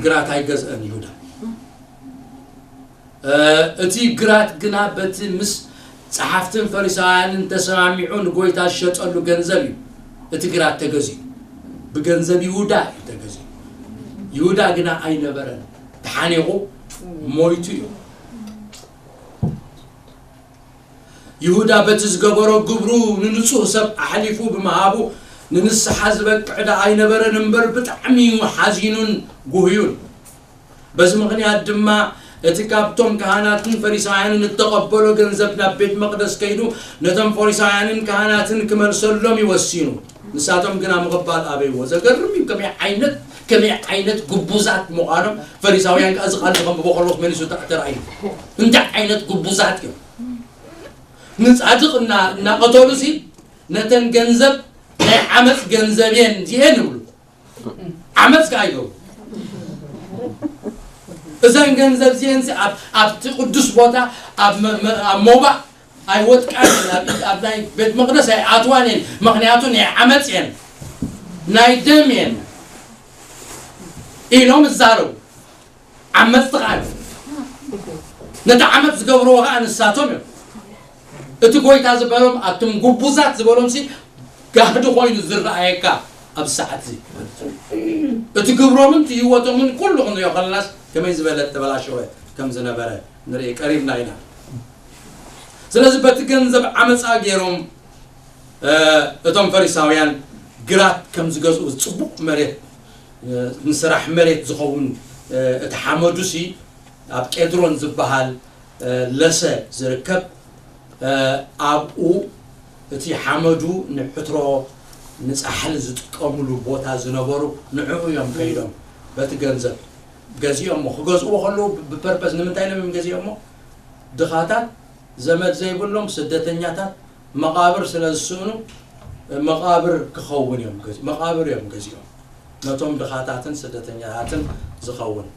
ግራት ኣይገዝአን ይሁዳ። እቲ ግራት ግና በቲ ምስ ጸሓፍትን ፈሪሳውያንን ተሰማሚዑ ንጎይታ ዝሸጠሉ ገንዘብ እዩ። እቲ ግራት ተገዚኡ ብገንዘብ ይሁዳ እዩ ተገዚኡ። ይሁዳ ግና ኣይነበረን፣ ተሓኒቑ ሞይቱ እዩ። ይሁዳ በቲ ዝገበሮ ግብሩ ንንጹህ ሰብ ኣሕሊፉ ብምሃቡ ንንስሓ ዝበቅዕ ደኣ ኣይነበረን እምበር፣ ብጣዕሚ እዩ ሓዚኑን ጉህዩን። በዚ ምኽንያት ድማ እቲ ካብቶም ካህናትን ፈሪሳውያንን እተቐበሎ ገንዘብ ናብ ቤት መቕደስ ከይዱ ነቶም ፈሪሳውያንን ካህናትን ክመልሰሎም እዩ ወሲኑ። ንሳቶም ግና ምቕባል ኣበይዎ። ዘገርም እዩ። ከመይ ዓይነት፣ ከመይ ዓይነት ግቡዛት ምዃኖም ፈሪሳውያን ከኣ እዚ ቃል ከንብቦ ከለኹ መሊሱ ተራእዩ። እንታይ ዓይነት ግቡዛት እዮም? ንጻድቕ እና-፣ እናቐተሉ ሲ ነተን ገንዘብ ናይ ዓመፅ ገንዘብ እየን እዚኤን ይብሉ። ዓመፅ ከኣ ይገብሩ። እዘን ገንዘብ እዚኤን ሲ ኣብ፣ ኣብቲ ቅዱስ ቦታ ኣብ መ-፣ መ-፣ ኣብ ሞባእ ኣይወድቃን እየን፣ ኣብ፣ ኣብ ናይ ቤት መቕደስ ኣይኣትዋን እየን፣ ምኽንያቱ ናይ ዓመፅ እየን፣ ናይ ደም እየን ኢሎም ይዛረቡ። ዓመፅቲ ከኣ እዮም። ነቲ ዓመፅ ዝገብርዎ ከኣ ንሳቶም እዮም። እቲ ጎይታ ዝበሎም፣ ኣቱም ግቡዛት ዝበሎም ሲ ጋህዲ ኮይኑ ዝረኣየካ ኣብዚ ሰዓት እዚ። እቲ ግብሮምን እቲ ህይወቶምን ኩሉ ክንሪኦ ከለናስ ከመይ ዝበለ ተበላሸወ ከም ዝነበረ ንርኢ ቀሪብና ኢና። ስለዚ በቲ ገንዘብ ዓመፃ ገይሮም፣ እ፣ እቶም ፈሪሳውያን ግራት ከም ዝገዝኡ፣ ጽቡቕ መሬት፣ እ፣ ንስራሕ መሬት ዝኸውን፣ እ፣ እቲ ሓመዱሲ ኣብ ቄድሮን ዝበሃል፣ እ፣ ለሰ ዝርከብ፣ እ፣ ኣብኡ እቲ ሓመዱ ንሕትሮ ንጻሕሊ ዝጥቀምሉ ቦታ ዝነበሩ ንዕኡ እዮም ከይዶም በቲ ገንዘብ ገዚኦሞ። ክገዝእዎ ከለዉ ብ-፣ ብፐርፐስ ንምንታይ ኢሎም እዮም ገዚኦሞ? ድኻታት፣ ዘመድ ዘይብሎም ስደተኛታት መቓብር ስለ ዝስእኑ፣ መቓብር ክኸውን እዮም ገዚ-፣ መቓብር እዮም ገዚኦም። ነቶም ድኻታትን ስደተኛታትን ዝኸውን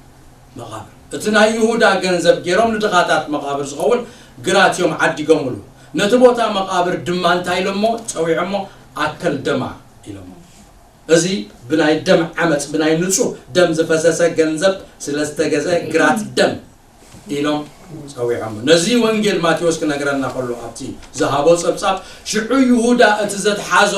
መቓብር። እቲ ናይ ይሁዳ ገንዘብ ገይሮም ንድኻታት መቓብር ዝኸውን ግራት እዮም ዓዲጎምሉ። ነቲ ቦታ መቓብር ድማ እንታይ ኢሎሞ? ጸዊዖሞ ኣከል ደማ ኢሎሞ። እዚ ብናይ ደም ዓመፅ፣ ብናይ ንጹህ ደም ዝፈሰሰ ገንዘብ ስለ ዝተገዘ ግራት ደም ኢሎም ጸዊዖም። ነዚ ወንጌል ማቴዎስ ክነግረና ከሎ ኣብቲ ዝሃቦ ጸብጻብ፣ ሽዑ ይሁዳ እቲ ዘትሓዞ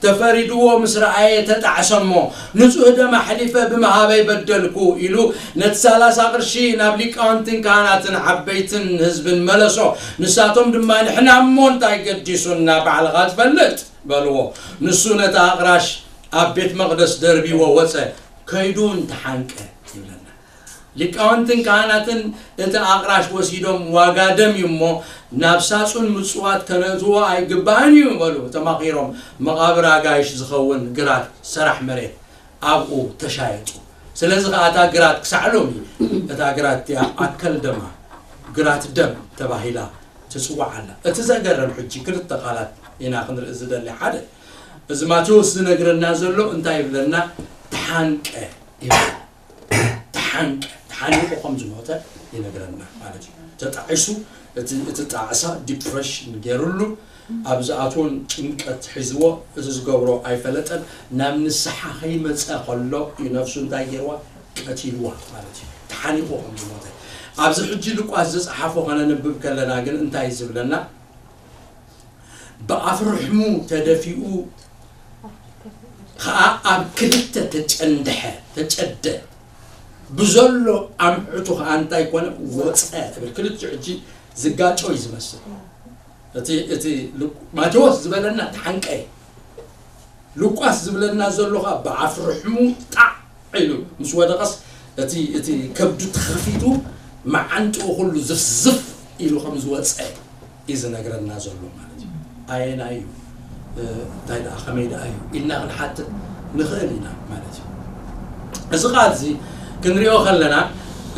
ተፈሪድዎ ምስ ረኣየ ተጣዕሰሞ፣ ንጹህ ደም ኣሕሊፈ ብምሃበይ በደልኩ ኢሉ ነቲ ሰላሳ ቅርሺ ናብ ሊቃውንትን ካህናትን ዓበይትን ህዝብን መለሶ። ንሳቶም ድማ፣ ንሕና እሞ እንታይ ገዲሱና፣ ባዕልኻ ትፈልጥ በልዎ። ንሱ ነቲ ኣቕራሽ ኣብ ቤት መቕደስ ደርቢዎ ወጸ፣ ከይዱ እውን ተሓንቀ ይብለና። ሊቃውንትን ካህናትን እቲ ኣቕራሽ ወሲዶም፣ ዋጋ ደም እዩ እሞ ናብ ሳጹን ምጽዋት ከነእትዎ ኣይግባእን እዩ በሉ። ተማኺሮም መቓብር ኣጋይሽ ዝኸውን ግራት ሰራሕ መሬት ኣብኡ ተሻየጡ። ስለዚ ኸኣ እታ ግራት ክሳዕ ሎሚ እታ ግራት እቲኣ ኣከል ደማ፣ ግራት ደም ተባሂላ ትጽዋዕ ኣላ። እቲ ዘገርም ሕጂ ክልተ ቃላት ኢና ክንርኢ ዝደሊ። ሓደ፣ እዚ ማቴዎስ ዝነግረና ዘሎ እንታይ ይብለና? ተሓንቀ ይብል። ተሓንቀ፣ ተሓኒቁ ከም ዝሞተ ይነግረና ማለት እዩ። ተጣዒሱ፣ እቲ፣ እቲ ጣዕሳ ዲፕሬሽን ገይሩሉ፣ ኣብ ዝኣትዎን ጭንቀት ሒዝዎ፣ እዚ ዝገብሮ ኣይፈለጠን። ናብ ንስሓ ከይመጸ ከሎ እዩ ነፍሱ እንታይ ገይርዋ? ቀቲልዋ ማለት እዩ። ተሓኒቁ ከም ዝሞተ። ኣብዚ ሕጂ ሉቃስ ዝጸሓፎ ከነንብብ ከለና ግን እንታይ እዩ ዝብለና? ብኣፍርሕሙ ተደፊኡ ኸኣ ኣብ ክልተ ተጨንድሐ፣ ተጨደ። ብዘሎ ኣምዕቱ ኸኣ እንታይ ኮነ? ወጸ ትብል። ክልቲኡ ሕጂ ዝጋጮ እዩ ዝመስል። እቲ፣ እቲ ሉ-፣ ማቴዎስ ዝበለና ተሓንቀ። ሉቃስ ዝብለና ዘሎ ኸኣ ብኣፍርሕሙ ጣዕ ኢሉ ምስ ወደቐስ እቲ፣ እቲ ከብዱ ተኸፊቱ መዓንጥኡ ኩሉ ዝፍዝፍ ኢሉ ከም ዝወጸ እዩ ዝነግረና ዘሎ ማለት እዩ። ኣየናይ እዩ? እ፣ እንታይ ደኣ፣ ከመይ ደኣ እዩ ኢልና ክንሓትት ንኽእል ኢና ማለት እዩ። እዚ ቃል እዚ ክንሪኦ ከለና፣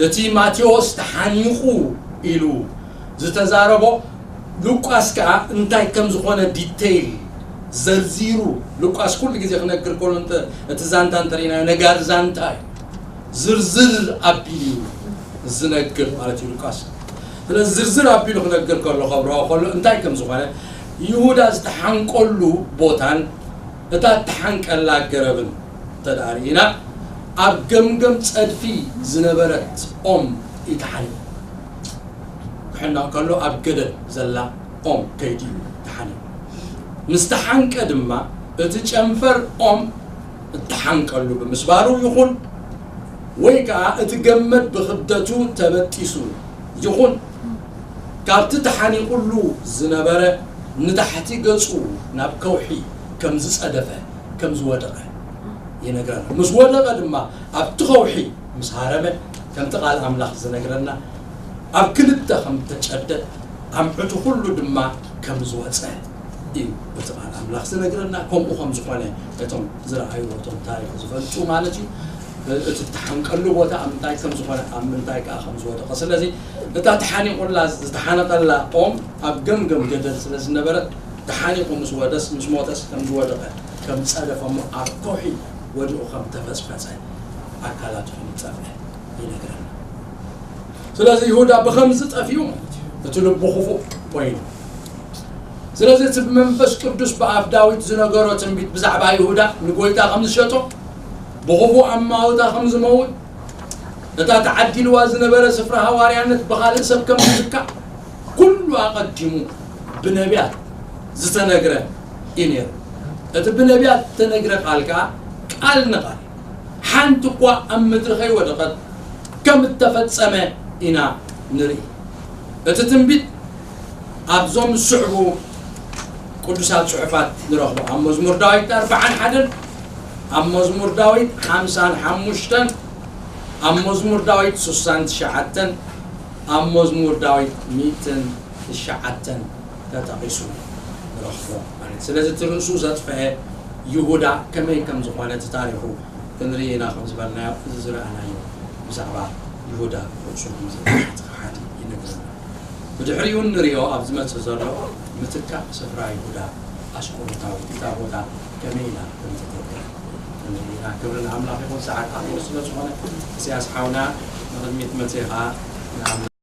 እቲ ማቴዎስ ተሓኒቑ ኢሉ ዝተዛረቦ፣ ሉቃስ ከኣ እንታይ ከም ዝኾነ ዲቴይል ዘርዚሩ፣ ሉቃስ ኩሉ ግዜ ክነግር ከሎ እንተ-፣ እቲ ዛንታ እንተሪእናዮ ነጋሪ ዛንታ እዩ። ዝርዝር ኣቢሉ እዩ ዝነግር ማለት እዩ ሉቃስ። ስለዚ ዝርዝር ኣቢሉ ክነግር ከሎ፣ ከብርሆ ከሎ እንታይ ከም ዝኾነ፣ ይሁዳ ዝተሓንቀሉ ቦታን እታ እተሓንቀላ ገረብን እንተ ደኣ ርኢና፣ ኣብ ገምገም ጸድፊ ዝነበረት ኦም እዩ ተሓኒቑ። ክሕነቕ ከሎ ኣብ ገደል ዘላ ኦም ከይዱ እዩ ተሓኒቑ። ምስ ተሓንቀ ድማ እቲ ጨንፈር ኦም እተሓንቀሉ ብምስባሩ ይኹን፣ ወይ ከኣ እቲ ገመድ ብኽብደቱ ተበጢሱ ይኹን፣ ካብቲ ተሓኒቑሉ ዝነበረ ንታሕቲ ገጹ ናብ ከውሒ ከም ዝጸደፈ ከም ዝወደቐ ይነግረና። ምስ ወደቐ ድማ ኣብቲ ከውሒ ምስ ሃረመ፣ ከምቲ ቃል ኣምላኽ ዝነግረና፣ ኣብ ክልተ ከም ተጨደ፣ ኣምዕቱ ኩሉ ድማ ከም ዝወፀ እዩ እቲ ቃል ኣምላኽ ዝነግረና። ከምኡ ከም ዝኾነ እቶም ዝረኣዩ፣ እቶም ታሪኽ ዝፈልጡ ማለት እዩ። እቲ እተሓንቀሉ ቦታ ኣብ ምንታይ ከም ዝኾነ፣ ኣብ ምንታይ ከኣ ከም ዝወደቐ። ስለዚ እታ ተሓኒቑላ ዝተሓነቐላ ኦም ኣብ ገምገም ገደል ስለ ዝነበረት፣ ተሓኒቑ ምስ ወደስ፣ ምስ ሞተስ ከም ዝወደቐ፣ ከም ጸደፈ እሞ ኣብ ከውሒ ወዲቑ ከም ተፈጽፈጸ፣ ኣካላቱ ከም ዝጠፍአ ይነግረና። ስለዚ ይሁዳ ብኸምዚ ጠፊኡ ማለት እዩ፣ እቲ ልቡ ክፉእ ኮይኑ። ስለዚ እቲ ብመንፈስ ቅዱስ ብኣፍ ዳዊት ዝነገሮ ትንቢት ብዛዕባ ይሁዳ ንጎይታ ከም ዝሸጦ፣ ብኽፉእ ኣማውታ ከም ዝመውት፣ እታ ተዓዲልዋ ዝነበረ ስፍራ ሃዋርያነት ብኻልእ ሰብ ከም ዝትካእ፣ ኩሉ ኣቐዲሙ ብነቢያት ዝተነግረ እዩ ነይሩ። እቲ ብነቢያት ዝተነግረ ቃል ከኣ ቃል ንቓል ሓንቲ እኳ ኣብ ምድሪ ከይወደቐት ከም እተፈጸመ ኢና ንርኢ። እቲ ትንቢት ኣብዞም ዝስዕቡ ቅዱሳት ጽሑፋት ንረኽቦ። ኣብ መዝሙር ዳዊት ኣርብዓን ሓደን፣ ኣብ መዝሙር ዳዊት ሓምሳን ሓሙሽተን፣ ኣብ መዝሙር ዳዊት ስሳን ትሽዓተን፣ ኣብ መዝሙር ዳዊት ሚእትን ትሽዓተን ተጠቒሱ ንረኽቦ ማለት እዩ። ስለዚ እቲ ርእሱ ዘጥፍአ ይሁዳ ከመይ ከም ዝኾነ እቲ ታሪኹ ክንርኢ ኢና። ከም ዝበልናዮ፣ እዚ ዝረኣናዮ ብዛዕባ ይሁዳ ርእሱ ከም ዘጥፍአ እቲ ከሓዲ ይነግረና። ብድሕሪኡ እንሪኦ ኣብ ዝመጽእ ዘሎ ምትካእ ስፍራ ይሁዳ ኣስቆሮታዊ እታ ቦታ ከመይ ኢላ ከም ተተክእ ክንርኢ ኢና። ክብሪ ንኣምላኽ ይኹን። ሰዓት ኣኺሉ ስለ ዝኾነ፣ እስያስ ሓውና ንቕድሚት መጺኻ ንኣምላኽ